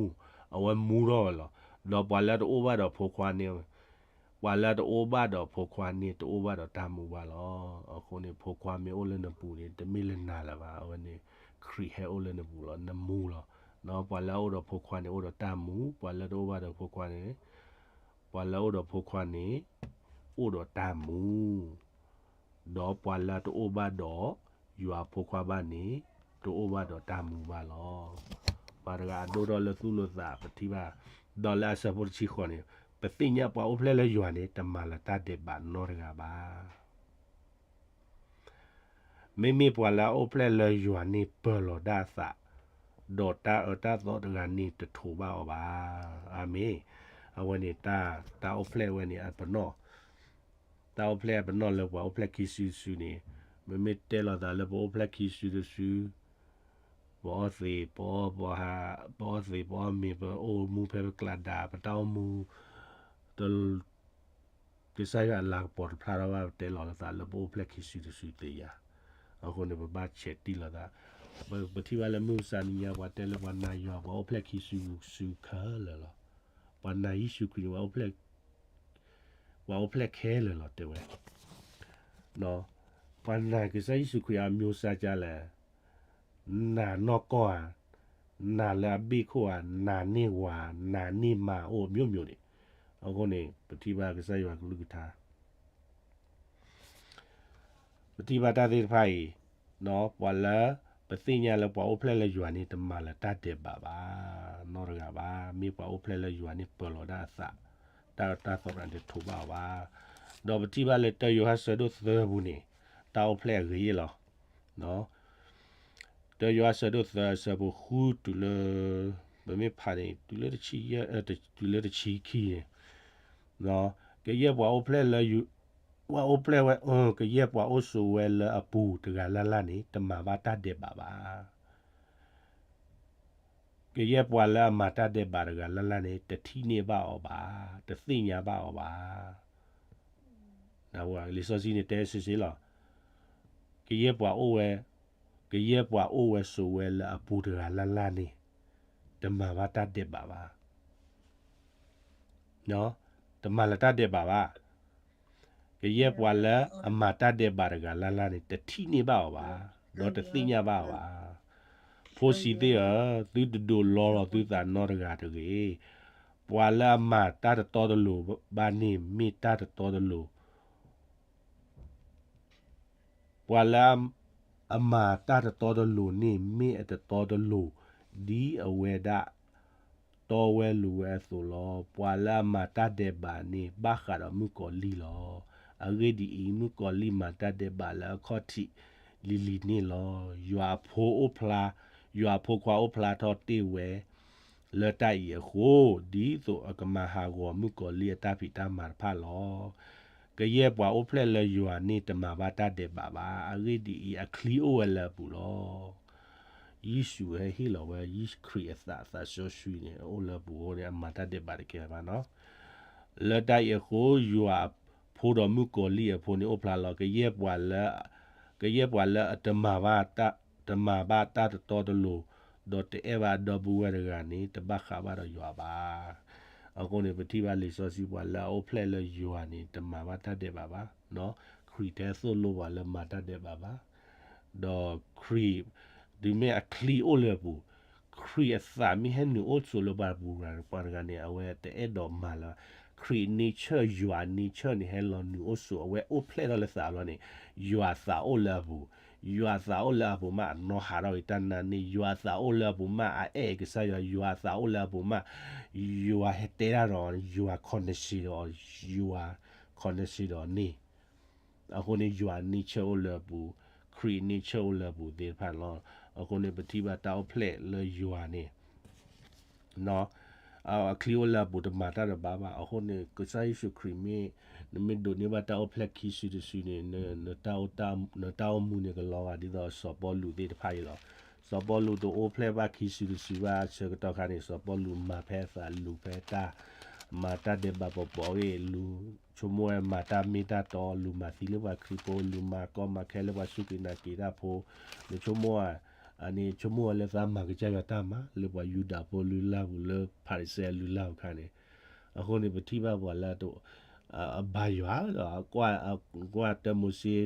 အဝဲမူထီၣ်ဝဲလီၤ. ဒီးပှၤလၢတအိၣ်ဘၣ်ဒီးဖိခွါန့ၣ် ပှၤလၢတအိၣ်ဘၣ်ဒီးဖိခွါန့ၣ် တအိၣ်ဘၣ်ဒီးတၢ်မူဘၣ်လီၤ. အဃိန့ၣ် ဖိခွါမ့ၢ်အိၣ်လၢနပူၤန့ၣ် တမ့ၢ်လၢနၤလၢၤဘၣ်, အဝဲန့ၣ် ခရံာ်ဟဲအိၣ်လၢနပူၤလီၤ, နမူလီၤ. ပှၤလၢအအိၣ်ဒီးဖိခွါန့ၣ် အိၣ်ဒီးတၢ်မူ, ပှၤလၢတအိၣ်ဘၣ်ဒီးဖိခွါန့ၣ်, ပှၤလၢအအိၣ်ဒီးဖိခွါန့ၣ် အိၣ်ဒီးတၢ်မူ, ဒီးပှၤလၢတအိၣ်ဘၣ်ဒီး ယွၤဖိခွါဘၣ်န့ၣ် တအိၣ်ဘၣ်ဒီးတၢ်မူဘၣ်လီၤ. ပှၤတဂၤအဒိၣ်ထီၣ်လၢသူၣ်လၢသး ပထံၣ်ဘၣ်, ဒီးလၢအဆၢဖိတဆံဃိးန့ၣ် ပသ့ၣ်ညါပှၤအိၣ်ဖျဲၣ်လၢယွၤန့ၣ် တမၤလၢၤတၢ်ဒဲးဘးနီတဂၤဘၣ်. မ့မ့ၢ်ပှၤလၢအအိၣ်ဖျဲၣ်လၢယွၤန့ၣ်ပၢၤလီၤဒၣ်အသး, ဒီးတၢ်အၢတၢ်သီတဂၤန့ၣ်တထိးဘၣ်အီၤဘၣ်. အၤမ့ၣ်. အဝဲန့ၣ် တၢ်အိၣ်ဖျဲၣ်ဝဲန့ၣ်အပနီၣ်, တၢ်အိၣ်ဖျဲၣ်အပနီၣ်လၢပှၤအိၣ်ဖျဲၣ်ခံစုတစုန့ၣ်, မ့မ့ၢ်တဲလီၤသးလၢပအိၣ်ဖျဲၣ်ခံစုတစု, ပအီသံး, ပအီ, ပအီသံး ပအီမ့ၤ, ပအိၣ်မူဖဲပကျးဒါ, ပတၢ်အိၣ်မူ တ, ကစၢ်ယွၤအလၤကပီၤတဖျါထီၣ်ဘၣ် ပတဲလီၤလၢသးလၢပအိၣ်ဖျဲၣ်ခံစုတစုသ့ဧါ. အဃိန့ၣ် ပဘၣ်ဆဲးတံၢ်လိာ်သး, ပထံၣ်ဘၣ်လၢမုၢ်မဆါနံၤညါ ပှၤတဲလၢပှၤနာ်ယွၤ ပှၤအိၣ်ဖျဲၣ်ခံစုတစုခဲလၢာ်လီၤ. ပှၤနာ်ယ့ၣ်ၡူးခရံာ်န့ၣ် ပှၤအိၣ်ဖျဲၣ်ခဲလၢာ်လီၤ တဲဝဲ ပှၤနာ်ကစၢ်ယ့ၣ်ၡူးခရံာ်အမျိုးစားကလဲၣ်, နာ်နီၢ်ကီၢ်ဧါ, နာ်လၢအဘ့ၣ်ခိၣ်ဧါ, နာ်န့ၢ်ဝၤ, နာ်န့ၢ်မၤအိၣ် မျိုးမျိုးန့ၣ်. အဃိန့ၣ် ပထံၣ်ဘၣ်ကစၢ်ယွၤကလုၢ်ကထါ ပထံၣ်ဘၣ်တၢ်သ့ၣ်တဖၣ်အံၤ, ပှၤလၢ ပသ့ၣ်ညါလၢပှၤအိၣ်ဖျဲၣ်လၢယွၤန့ၣ် တမၤလၢၤတၢ်ဒဲးဘးဘၣ်, နီတဂၤဘၣ်. မ့ၢ်ပှၤအိၣ်ဖျဲၣ်လၢယွၤန့ၣ် ပၢၤလီၤဒၣ်အသး, တၢ်တၢ်သီရၤန့ၣ်ထိးဘၣ်အီၤဘၣ်. ဒီးပထံၣ်ဘၣ်လၢတၢယိၤဟၣ်ဆၢဒိၣ်သၢပူၤန့ၣ် တၢ်အိၣ်ဖျဲၣ်အဂ့ၤလီၤ. တၢယိၤဟၣ်ဆၢဒိၣ်သၢဆၢဖိဃုတုၤလၢ, ပမ့ၢ်ဖးန့ၣ် တုၤလၢတဆံယဲၢ်, တုၤလၢတဆံခံန့ၣ်, ကယဲၢ်ပှၤအိၣ်ဖျဲၣ်လၢ, ပှၤအိၣ်ဖျဲၣ်ဝဲ, ကယဲၢ်ပှၤအိၣ်ဆိးဝဲလၢအပူၤတဂၤလၢ်လၢ်န့ၣ် တမၤဘၣ်တၢ်ဒဲးဘးဘၣ်. ကယဲၢ်ပှၤလၢအမၤတၢ်ဒဲးဘးတဂၤလၢ်လၢ်န့ၣ် တထံၣ်န့ၢ်ဘၣ်အီၤဘၣ်, တသ့ၣ်ညါဘၣ်အီၤဘၣ်. လံာ်စီဆှံန့ၣ်တဲဆ့ဆ့လီၤ. ကယဲၢ်ပှၤအိၣ်ဝဲ, ကယဲၢ်ပှၤအိၣ်ဝဲဆိးဝဲလၢအပူၤတဂၤလၢ်လၢ်န့ၣ် တမၤဘၣ်တၢ်ဒဲးဘးဘၣ်. တမၤလၢၤတၢ်ဒဲးဘးဘၣ်. ကယဲၢ်ပှၤလၢအမၤတၢ်ဒဲးဘးတဂၤလၢ်လၢ်န့ၣ် တထံၣ်န့ၢ်ဘၣ်အီၤဘၣ်, ဒီးတသ့ၣ်ညါဘၣ်အီၤဘၣ်. ဖိဆံးသ့ၣ်ဧၢ, သုတဒိးလီလီၤသုသးနီတဂၤတဂ့ၤ. ပှၤလၢအမၤတၢ်တတီတလိၤဘၣ်န့ၣ် မ့ၢ်တၢ်တတီတလိၤ ပှၤလၢ အမၤတၢ်တတီတလိၤန့ၣ် မ့ၢ်အတတီတလိၤ ဒ်အဝဲဒၣ် တီဝဲလိၤဝဲအသိးလီၤ. ပှၤလၢအမၤတၢ်ဒဲးဘးန့ၣ် ဘၣ်ဃးဒီးမုၣ်ကီၤလံၢ်လီၤ. အဂ့ၢ်ဒ်အံၤ, မုၣ်ကီၤလံၢ်မၤတၢ်ဒဲးဘးလၢအခီၣ်ထံးလံၤလံၤန့ၣ်လီၤ. ယွၤအဖိအိၣ်ဖျါ, ယွၤအဖိခွါအိၣ်ဖျါထီၣ်တ့ၢ်ဝဲ လၢတၢ်အံၤအဃိ, ဒ်သိးအကမၤဟးဂီၤမုၣ်ကီၤလံၢ်အတၢ်ဖံးတၢ်မၤတဖၣ်လီၤ. ကယဲၢ်ပှၤအိၣ်ဖျဲၣ်လၢယွၤန့ၣ် တမၤဘၣ်တၢ်ဒဲးဘးဘၣ်. အဂ့ၢ်ဒ်အံၤ, အချံအိၣ်ဝဲလၢအပူၤလီၤ. ယ့ၣ်ၡူးဟဲဟ့ၣ်လီၤဝဲ ယ့ၣ်ၡူးခရံာ်အသး သးစီဆှံန့ၣ် အိၣ်လၢအပူၤအဃိန့ၣ် အမၤတၢ်ဒဲးဘးတကဲဘၣ်နီၤ. လၢတၢ်အံၤအဃိ, ယွၤအဖိဒီးမုၣ်ကီၤလံၢ်အဖိန့ၣ်အိၣ်ဖျါလီၤ. ကယဲၢ်ပှၤလၢ, ကယဲၢ်ပှၤလၢအတမၤဘၣ်တၢ်, တမၤဘၣ်တၢ်တတီတလိၤ, ဒီးတအဲၣ်ဘၣ်အဒီပုၢ်ဝဲၢ်တဂၤန့ၣ် တဘၣ်ဃးဘၣ်ဒီးယွၤဘၣ်. အဃိန့ၣ် ပထံၣ်ဘၣ်လံာ်စီဆှံ ပှၤလၢအအိၣ်ဖျဲၣ်လၢယွၤန့ၣ် တမၤဘၣ်တၢ်ဒဲးဘးဘၣ်. ခရံာ်တဲသိၣ်လိပှၤလၢမၤတၢ်ဒဲးဘးဘၣ်. ဒီးခရံာ်, တုၤမ့ၢ်အချံအိၣ်လၢအပူၤ, ခရံာ်အသးမ့ၢ်ဟဲနုာ်အိၣ်ဆိးလၢပှၤပူၤ ပှၤတဂၤန့ၣ် အဝဲတအဲၣ်ဒိးမၤလၢၤဘၣ်. ခရံာ် nature, ယွၤ nature န့ၣ် ဟဲလီၤနုာ်အိၣ်ဆိး အဝဲအိၣ်ဖျဲၣ်ထီၣ်လၢသးဘျီန့ၣ်, ယွၤသးအိၣ်လၢအပူၤ, ယွၤသးအိၣ်လၢအပူၤမး အနီၢ်ဟးထီၣ်ဂ့ၤတၢ်နာ်န့ၣ်, ယွၤသးအိၣ်လၢအပူၤမး အအဲၣ်ကစၢ်ယွၤ, ယွၤသးအိၣ်လၢအပူၤမး ယွၤဟဲတဲတၢ်ဒီး, ယွၤ connection ဒီး, ယွၤ connection ဒီးန့ၣ် အဃိန့ၣ် ယွၤ nature အိၣ်လၢအပူၤ, ခရံာ် nature အိၣ်လၢအပူၤသ့ၣ်တဖၣ်န့ၣ်လီၤ. အဃိန့ၣ် ပထံၣ်ဘၣ်တၢ်အိၣ်ဖျဲၣ်လၢယွၤန့ၣ်, အချံအိၣ်လၢအပူၤ တမၤတၢ်တဘၣ်ဘၣ်. အဃိန့ၣ် ကစၢ်ယ့ၣ်ၡူးခရံာ်မ့ၢ်, နမ့ၢ်ဒိးန့ၢ်ဘၣ်တၢ်အိၣ်ဖျဲၣ်ခံစုတစုန့ၣ်, နတၢ်အိၣ်မူန့ၣ်ကလီၤဂာ်ဒ်သိးစီၤပီလူးသ့ၣ်တဖၣ်အံၤလီၤ. စီၤပီလူးတအိၣ်ဖျဲၣ်ဘၣ်ခံစုတစုဘၣ်အဆၢကတီၢ်ခါန့ၣ်, စီၤပီလူးမၤဖဲအသးလူၤဖဲတၢ်, မၤတၢ်ဒဲးဘးပှဲၤပှဲၤအဂ့ၢ်, လူၤဆိကမိၣ်ဝဲမၤတၢ်မ့ၢ်တၢ်တီ, လူၤမၤသံလၢပှၤခရံာ်ဖိ, လူၤမၤကီမၤခဲလၢပှၤစူၢ်က့ၤနာ်က့ၤတၢ်ဖိ, နဆိကမိၣ်ဧါ, အန့ၣ်ဆိကမိၣ်ဝဲလၢသးမၤကစၢ်ယွၤတၢ်မၤ လၢပှၤယူဒၤဖိလုၢ်လၢ်ပူၤ လၢဖၤရံၤၡဲလုၢ်လၢ်ပူၤခါန့ၣ်, အဃိန့ၣ် ပထံၣ်ဘၣ်ပှၤလၢ အဘါယွၤဒီး ကွၢ်တၢမိၤၡ့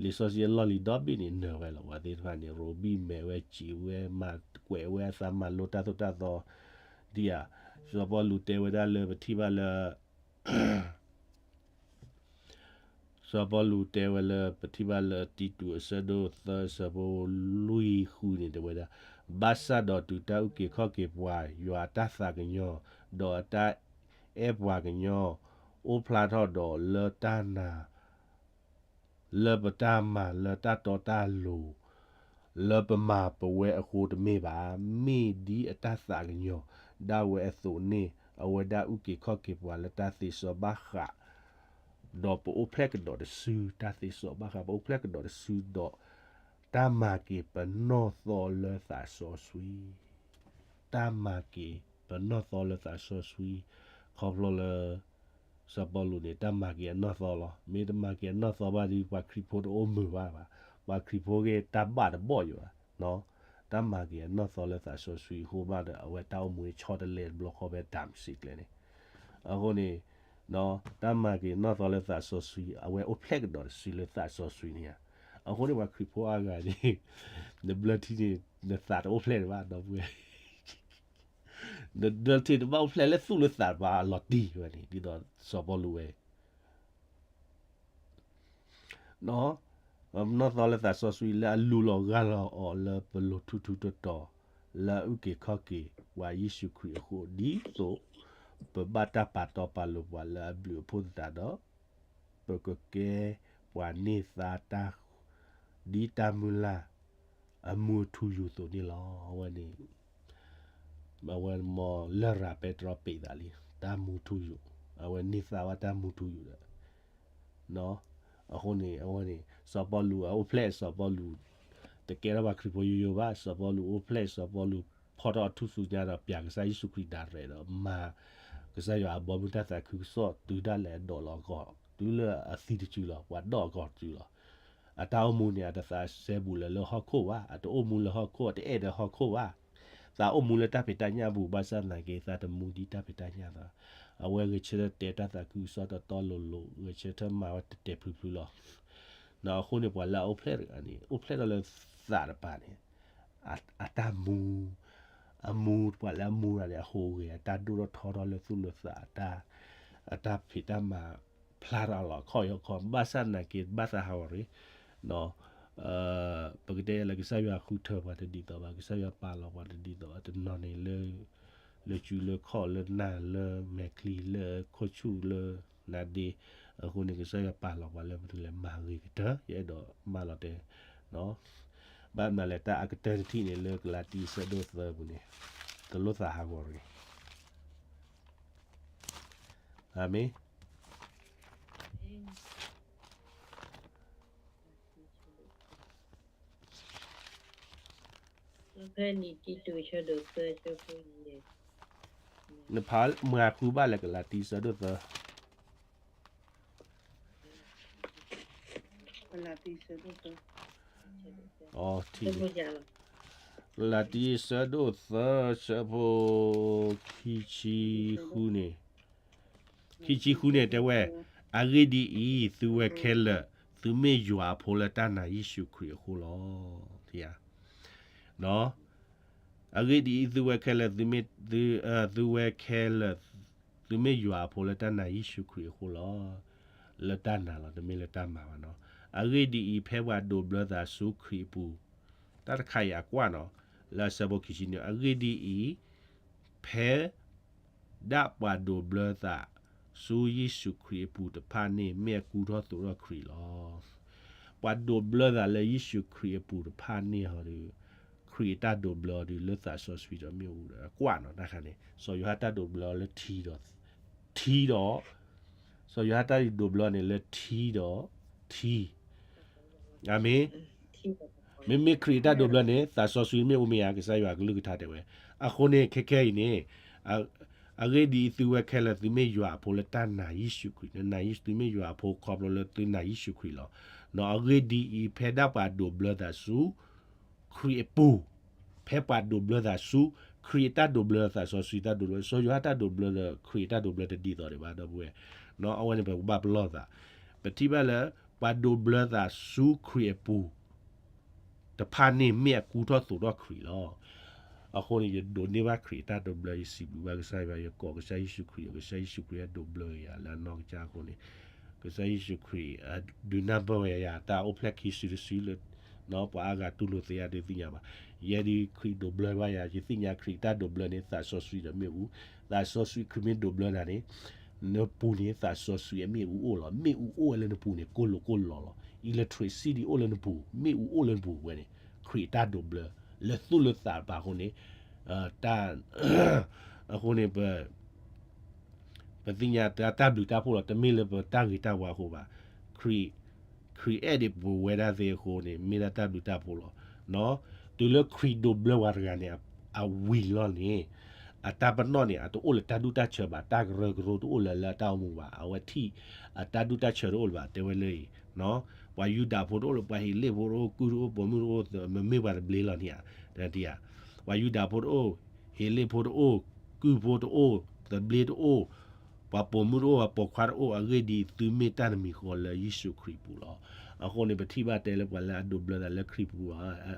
လံာ်စီဆှံအလီၢ်လံၤဒီဘ့ၣ်န့ၣ် နၢၤဝဲလီၤ. ပှၤသ့ၣ်တဖၣ်န့ၣ် ရိၣ်ဘံၣ်မဲာ်ဝဲ စံးဝဲ မၤကွဲးဝဲအသး မၤလိတၢ်သိၣ်တၢ်သီဒံးဧါ. စီၤပီလူးတဲဝဲဒၣ်လၢပထံၣ်ဘၣ်လၢ စီၤပီလူးတဲဝဲလၢ ပထံၣ်ဘၣ်လၢတံတူးအဆၢဒိၣ်သၢအဆၢဖိလွံၢ်ဃုန့ၣ် တဲဝဲဒၣ်, ဘၣ်ဆၣ်ဒီးတုၤတၢ်အုၣ်က့ၤခီၣ်က့ၤပှၤ, ယွၤအတၢ်သးကညီၤ, ဒီးအတၢ်အဲၣ်ပှၤကညီ, အိၣ်ဖျါထီၣ်ဒီးလၢတၢ်နာ် လၢပတၢ်မၤလၢတၢ်တီတၢ်လိၤ လၢပမၤပဝဲအဃိတမ့ၢ်ဘၣ်, မ့ၢ်ဒ်အတၢ်သးကညီၤဒၣ်ဝဲအသိးန့ၣ် အဝဲဒၣ်အုၣ်က့ၤခီၣ်က့ၤပှၤလၢတၢ်သ့စီဘၣ်ဃး ဒီးပအိၣ်ဖျဲၣ်ကဒီးတစု, တၢ်သ့စီဘၣ်ဃး ပအိၣ်ဖျဲၣ်ကဒီးတစုဒီး တၢ်မၤက့ၤပနီၢ်သီလၢသးစီဆှံ, တၢ်မၤက့ၤပနီၢ်သီလၢသးစီဆှံ, ခီဖျိလၢ စီၤပီလူးန့ၣ် တၢ်မၤက့ၤအနီၢ်သီလီၤ. မ့ၢ်တမၤက့ၤအနီၢ်သီဘၣ်ဒီး ပှၤခရံာ်ဖိတအိၣ်မုာ်ဘၣ်ဘၣ်. ပှၤခရံာ်ဖိဂ့ၢ်တၢ်ဘၣ်တဘီၣ်ယိာ်ဘၣ်. တၢ်မၤက့ၤအနီၢ်သီလၢသးစီဆှံအဃိဘၣ်ဒီး အဝဲတၢ်အိၣ်မူန့ၣ်ဆီတလဲတဘျီဃီဖဲဒၤမစ့းကျဲန့ၣ်. အဃိန့ၣ် တၢ်မၤက့ၤနီၢ်သီလၢသးစီဆှံ အဝဲအိၣ်ဖျဲၣ်ကဒီးတစုလၢသးစီဆှံန့ၣ်ဧါ. အဃိန့ၣ်ပှၤခရံာ်ဖိအါဂၤန့ၣ် နဘျၢထံန့ၣ် နသးတအိၣ်ဖျဲၣ်တဘၣ် ဒီပုၢ်ဝဲၢ် နဘျၢထံတဘၣ်အိၣ်ဖျဲၣ်လၢသူၣ်လၢသးတဘၣ်အလီၤတံၢ်ဝဲန့ၣ် ဒ်သိးစီၤပီလူးဝဲ နီၢ်သီလၢသးစီဆှံလၢအလူလီၤဂၢ်လီၤအီၤလၢပလိၤထူထူတီတီ လၢအအုၣ်က့ၤခီၣ်က့ၤပှၤယ့ၣ်ၡူးခရံာ်အဃိ ဒ်သိးပဘၣ်တၢ်ပာ်တီပာ်လိၤပှၤလၢအဘျုးအဖှိၣ်သတးဒီး ပကကဲပှၤန့ၢ်သါတၢ် ဒ်တၢ်မုၢ်လၢ်အမူအထူယိာ်အသိးန့ၣ်လီၤ. အဝဲန့ၣ် အဝဲမ့ၢ်လရာ်ပဲတြီပ့းသးလံ တၢ်မူထူယိာ် အဝဲန့ၢ်သါဘၣ်တၢ်မူထူယိာ်ဒီး အဃိန့ၣ် အဝဲန့ၣ် စီၤပီလူးအအိၣ်ဖျဲၣ် စီၤပီလူး တကဲထီၣ်ပှၤခရံာ်ဖိယိယိဘၣ် စီၤပီလူးအိၣ်ဖျဲၣ် စီၤပီလူးဖီၣ်ထီၣ်အထူၣ်စုညါဒီးပျးကစၢ်ယ့ၣ်ၡူးခရံာ်ဒၣ်ရဲၣ်ဒီး မၤကစၢ်ယွၤအဘီမုၢ်တၢ်သးခုကစီၣ်တုၤဒၣ်လဲာ်အဒိးလီၤအဂီၢ် တုၤလၢအသံတစုလီၤ ပှၤဒိးအဂီၢ်တစုလီၤ. အတၢ်အိၣ်မူန့ၣ် အတသးစဲဘူးလၢလၢဟီၣ်ခိၣ်ဘၣ် အတအိၣ်မူလၢဟီၣ်ခိၣ် အတအဲၣ်ဒိးဟီၣ်ခိၣ်ဘၣ် သးအိၣ်မူလၢတၢ်ဖံးတၢ်ညၣ်အပူၤ ဘၣ်ဆၣ်သနာ်က့ သးတမူဒ်တၢ်ဖံးတၢ်ညၣ်သး အဝဲဂဲၤဆၢထၢၣ်တဲတၢ်သးခုကစီၣ်တီတီလိၤလိၤ ဂဲၤဆၢထၢၣ်မၤဝဲတဲာ်တဲာ်ဖျုးဖျုးလီၤ. အဃိန့ၣ် ပှၤလၢအအိၣ်ဖျဲၣ်တဂၤန့ၣ် အိၣ်ဖျဲၣ်ထီၣ်လၢသးတပၤန့ၣ် အတၢ်မူ အမူပှၤလၢအမူတဂၤန့ၣ် အဟူးဂဲၤ အတၢ်ဒိၣ်ထီၣ်ထီထီၣ်လၢသူၣ်လၢသး အတၢ်ဖံးတၢ်မၤ ဖျါထီၣ်လီၤခီၣ်ယီၢ်ခီၣ် ဘၣ်ဆၣ်သနာ်က့ ဘၣ်သးဟးဂီၤရ့ၣ် ပကတဲလၢကစၢ်ယွၤဃုထၢပှၤတဒ်သိးဘၣ် ကစၢ်ယွၤပာ်လီၤပှၤတဒ်သိးဘၣ် တနီၤန့ၣ်လၢ လၢစုလၢခီၣ်လၢနၢ်လၢမဲာ်ချံ လၢခိၣ်ဆူၣ်လၢနါဒ့ အဃိန့ၣ် ကစၢ်ယွၤပာ်လီၤပှၤလၢပတုၤလဲၤမၤဂ့ၤကတၢၢ် ယအဲၣ်ဒိးမၢလီၤတဲာ် ဘၣ်မနုၤလဲၣ် တၢ်အကတၢၢ်တထံၣ်န့ၣ် လၢကလၤတံအဆၢဒိၣ်သၢပူၤန့ၣ် တလိၣ်သးဟးဂီၤတဂ့ၤ. အၤမ့ၣ်. နဖးမၤဃုဘၣ်လၢကလၤတံဆၢဒိၣ်သၢ ကလၤတံဆၢဒိၣ်သၢ ကလၤတံဆၢဒိၣ်သၢ ဆၢဖိ ခံဆံဃုန့ၣ် ခံဆံဃုန့ၣ်တဲဝဲ, အဂ့ၢ်ဒ်အံၤ, သုဝဲခဲလၢာ်, သုမ့ၢ်ယွၤအဖိလၢတၢ်နာ်ယ့ၣ်ၡူးခရံာ်အဃိလီၤ. အဂ့ၢ်ဒ်အံၤ, သုဝဲခဲလၢာ်, သုဝဲခဲလၢာ်, သုမ့ၢ်ယွၤအဖိလၢတၢ်နာ်ယ့ၣ်ၡူးခရံာ်အဃိလီၤ. လၢတၢ်နာ်လီၤ, တမ့ၢ်လၢတၢ်မၤဘၣ်နီၤ. အဂ့ၢ်ဒ်အံၤ, ဖဲပှၤဒိးဘျၢသးဆူခရံာ်အပူၤ, တၢ်တခါအံၤအကွၢ်နီၤ, လၢအဆၢဖိခံဆံန့ၣ်, အဂ့ၢ်ဒ်အံၤ, ဖဲ ဒၣ်ပှၤဒိးဘျၢသးဆူယ့ၣ်ၡူးခရံာ်အပူၤတဖၣ်န့ၣ် မ့ၢ်အကူထီၣ်သိးထီၣ်ခရံာ်လီၤ. ပှၤဒိးဘျၢသးလၢယ့ၣ်ၡူးခရံာ်အပူၤတဖၣ်န့ၣ်ဟီဒီး, ခရံာ်အတၢ်ဒိးဘျၢအီၤဒီး လၢသးစီဆှံဒီးမ့ၣ်အူဒီး အကွၢ်နီၤတၢ်ခါန့ၣ်, စီၤယိၤဟၣ်တၢ်ဒိးဘျၢအီၤလၢထံဒီး, ထံဒီး, စီၤယိၤဟၣ်တၢ်ဒိးဘျၢန့ၣ်လၢထံဒီး, ထံ အၤမ့ၣ်. မ့မ့ၢ်ခရံာ်အတၢ်ဒိးဘျၢန့ၣ် သးစီဆှံမ့ၣ်အူမ့ၢ်ဧါ, ကစၢ်ယွၤအကလုၢ်ကထါတဲဝဲ. အဃိန့ၣ် ခဲခဲအံၤန့ၣ်, အဂ့ၢ်ဒ်အံၤ, သုဝဲခဲလၢာ်သုမ့ၢ်ယွၤအဖိလၢတၢ်နာ်ယ့ၣ်ၡူးခရံာ်, နာ်ယ့ၣ်ၡူး, သုမ့ၢ်ယွၤအဖိခီဖျိလၢသုနာ်ယ့ၣ်ၡူးခရံာ်လီၤ. နီၤ, အဂ့ၢ်ဒ်အံၤ, ဖဲဒၣ်ပှၤဒိးဘျၢသးဆူ ခရံာ်အပူၤ, ဖဲပှၤဒိးဘျၢသးဆူ ခရံာ်အတၢ်ဒိးဘျၢ, သးစီဆှံတၢ်ဒိးဘျၢ, စီၤယိၤဟၣ်တၢ်ဒိးဘျၢဒီး ခရံာ်အတၢ်ဒိးဘျၢတဒ်သိးဒံးဘၣ် ဒီပုၢ်ဝဲၢ်. နီၤ, အဝဲန့ၣ်ပကဘၣ်ပလီၢ်သး, ပထံၣ်ဘၣ်လၢ ပှၤဒိးဘျၢသးဆူခရံာ်အပူၤ တဖၣ်န့ၣ်မ့ၢ်အကူထီၣ်သိးထီၣ်ခရံာ်လီၤ. အဃိန့ၣ် ယဒိးန့ၢ်ဘၣ်ခရံာ်အတၢ်ဒိးဘျၢ, ယစံးဘျုးဘၣ်ကစၢ်ယွၤ, ယကိးကစၢ်ယ့ၣ်ၡူးခရံာ်, ကစၢ်ယ့ၣ်ၡူးခရံာ်ဒိးဘျၢယၤလၢအနီၢ်ကစၢ်အဃိန့ၣ်, ကစၢ်ယ့ၣ်ၡူးခရံာ် ဒုးနၢ်ပၢၢ်ဝဲယၤတၢ်အိၣ်ဖျဲၣ်ခံစုတစုလၢ ပှၤအါဂၤတူၢ်လိာ်သ့ဧါဒုးသ့ၣ်ညါဘၣ်. ယဲဒုးခရံာ်ဒိးဘျၢဘၣ်ယၤ, ယသ့ၣ်ညါခရံာ်တၢ်ဒိးဘျၢန့ၣ် သးစီဆှံဒီးမ့ၣ်အူ, သးစီဆှံခရံာ်မ့ၢ်ဒိးဘျၢနၤန့ၣ်, နပူၤန့ၣ် သးစီဆှံအမ့ၣ်အူအိၣ်လီၤ. မ့ၣ်အူအိၣ်ဝဲလၢနပူၤန့ၣ် ကိၢ်လိာ်ကိၢ်လီၤလီၤ. electricity အိၣ်လၢနပူၤ, မ့ၣ်အူအိၣ်လၢနပူၤဝဲန့ၣ်, ခရံာ်တၢ်ဒိးဘျၢ လၢသူၣ်လၢသးတပၤအဃိန့ၣ်, တၢ်, အဃိန့ၣ် ပသ့ၣ်ညါတၢ်ဘျုးတၢ်ဖှိၣ်လီၤ, တမ့ၢ်လၢပတၢ်ဂ့ၤတၢ်ဝါအဃိဘၣ်. ခရံာ်, ခရံာ်အဲၣ်ဒိးပဝဲဒၣ်သ့အဃိန့ၣ် မ့ၢ်ဒၣ်တၢ်ဘျုးတၢ်ဖှိၣ်လီၤ. တုၤလၢခရံာ်ဒိးဘျၢပှၤတဂၤန့ၣ် အဝံၤလီၤန့ၣ်, အတၢ်ပနီၣ်န့ၣ် အတအိၣ်လၢတၢ်ဒူၣ်တၢ်ဆၢဘၣ်, တၢ်ကရၢကရိတအိၣ်လၢၤလၢအတၢ်အိၣ်မူဘၣ်, အဝဲထံၣ်အတၢ်ဒူၣ်တၢ်ဆၢတအိၣ်လၢၤဘၣ်, တဲဝဲလၢအံၤ, ပှၤယူဒၤဖိတအိၣ်လၢၤ, ပှၤဟ့းလ့ၣ်ဖိတအိၣ်, ကုၢ်တအိၣ်, ပိာ်မုၣ်တအိၣ်, မ့မ့ၢ်ပှၤသဘျ့လီၤန့ၣ်ဧါ, တၢ်တံၢ်ဧါ, ပှၤယူဒၤဖိတအိၣ်, ဟ့းလ့ၣ်ဖိတအိၣ်, ကုၢ်ဖိတအိၣ်, သဘျ့တအိၣ်, ပှၤပိာ်မုၣ်တအိၣ်, ပှၤပိာ်ခွါတအိၣ်, အဂ့ၢ်ဒ်အံၤ, သုမ့ၢ်တၢ်တမံၤဃီလၢယ့ၣ်ၡူးခရံာ်အပူၤလီၤ. အဃိန့ၣ် ပထံၣ်ဘၣ်တဲလၢပှၤလၢအဒိးဘျၢသးလၢခရံာ်ပူၤ,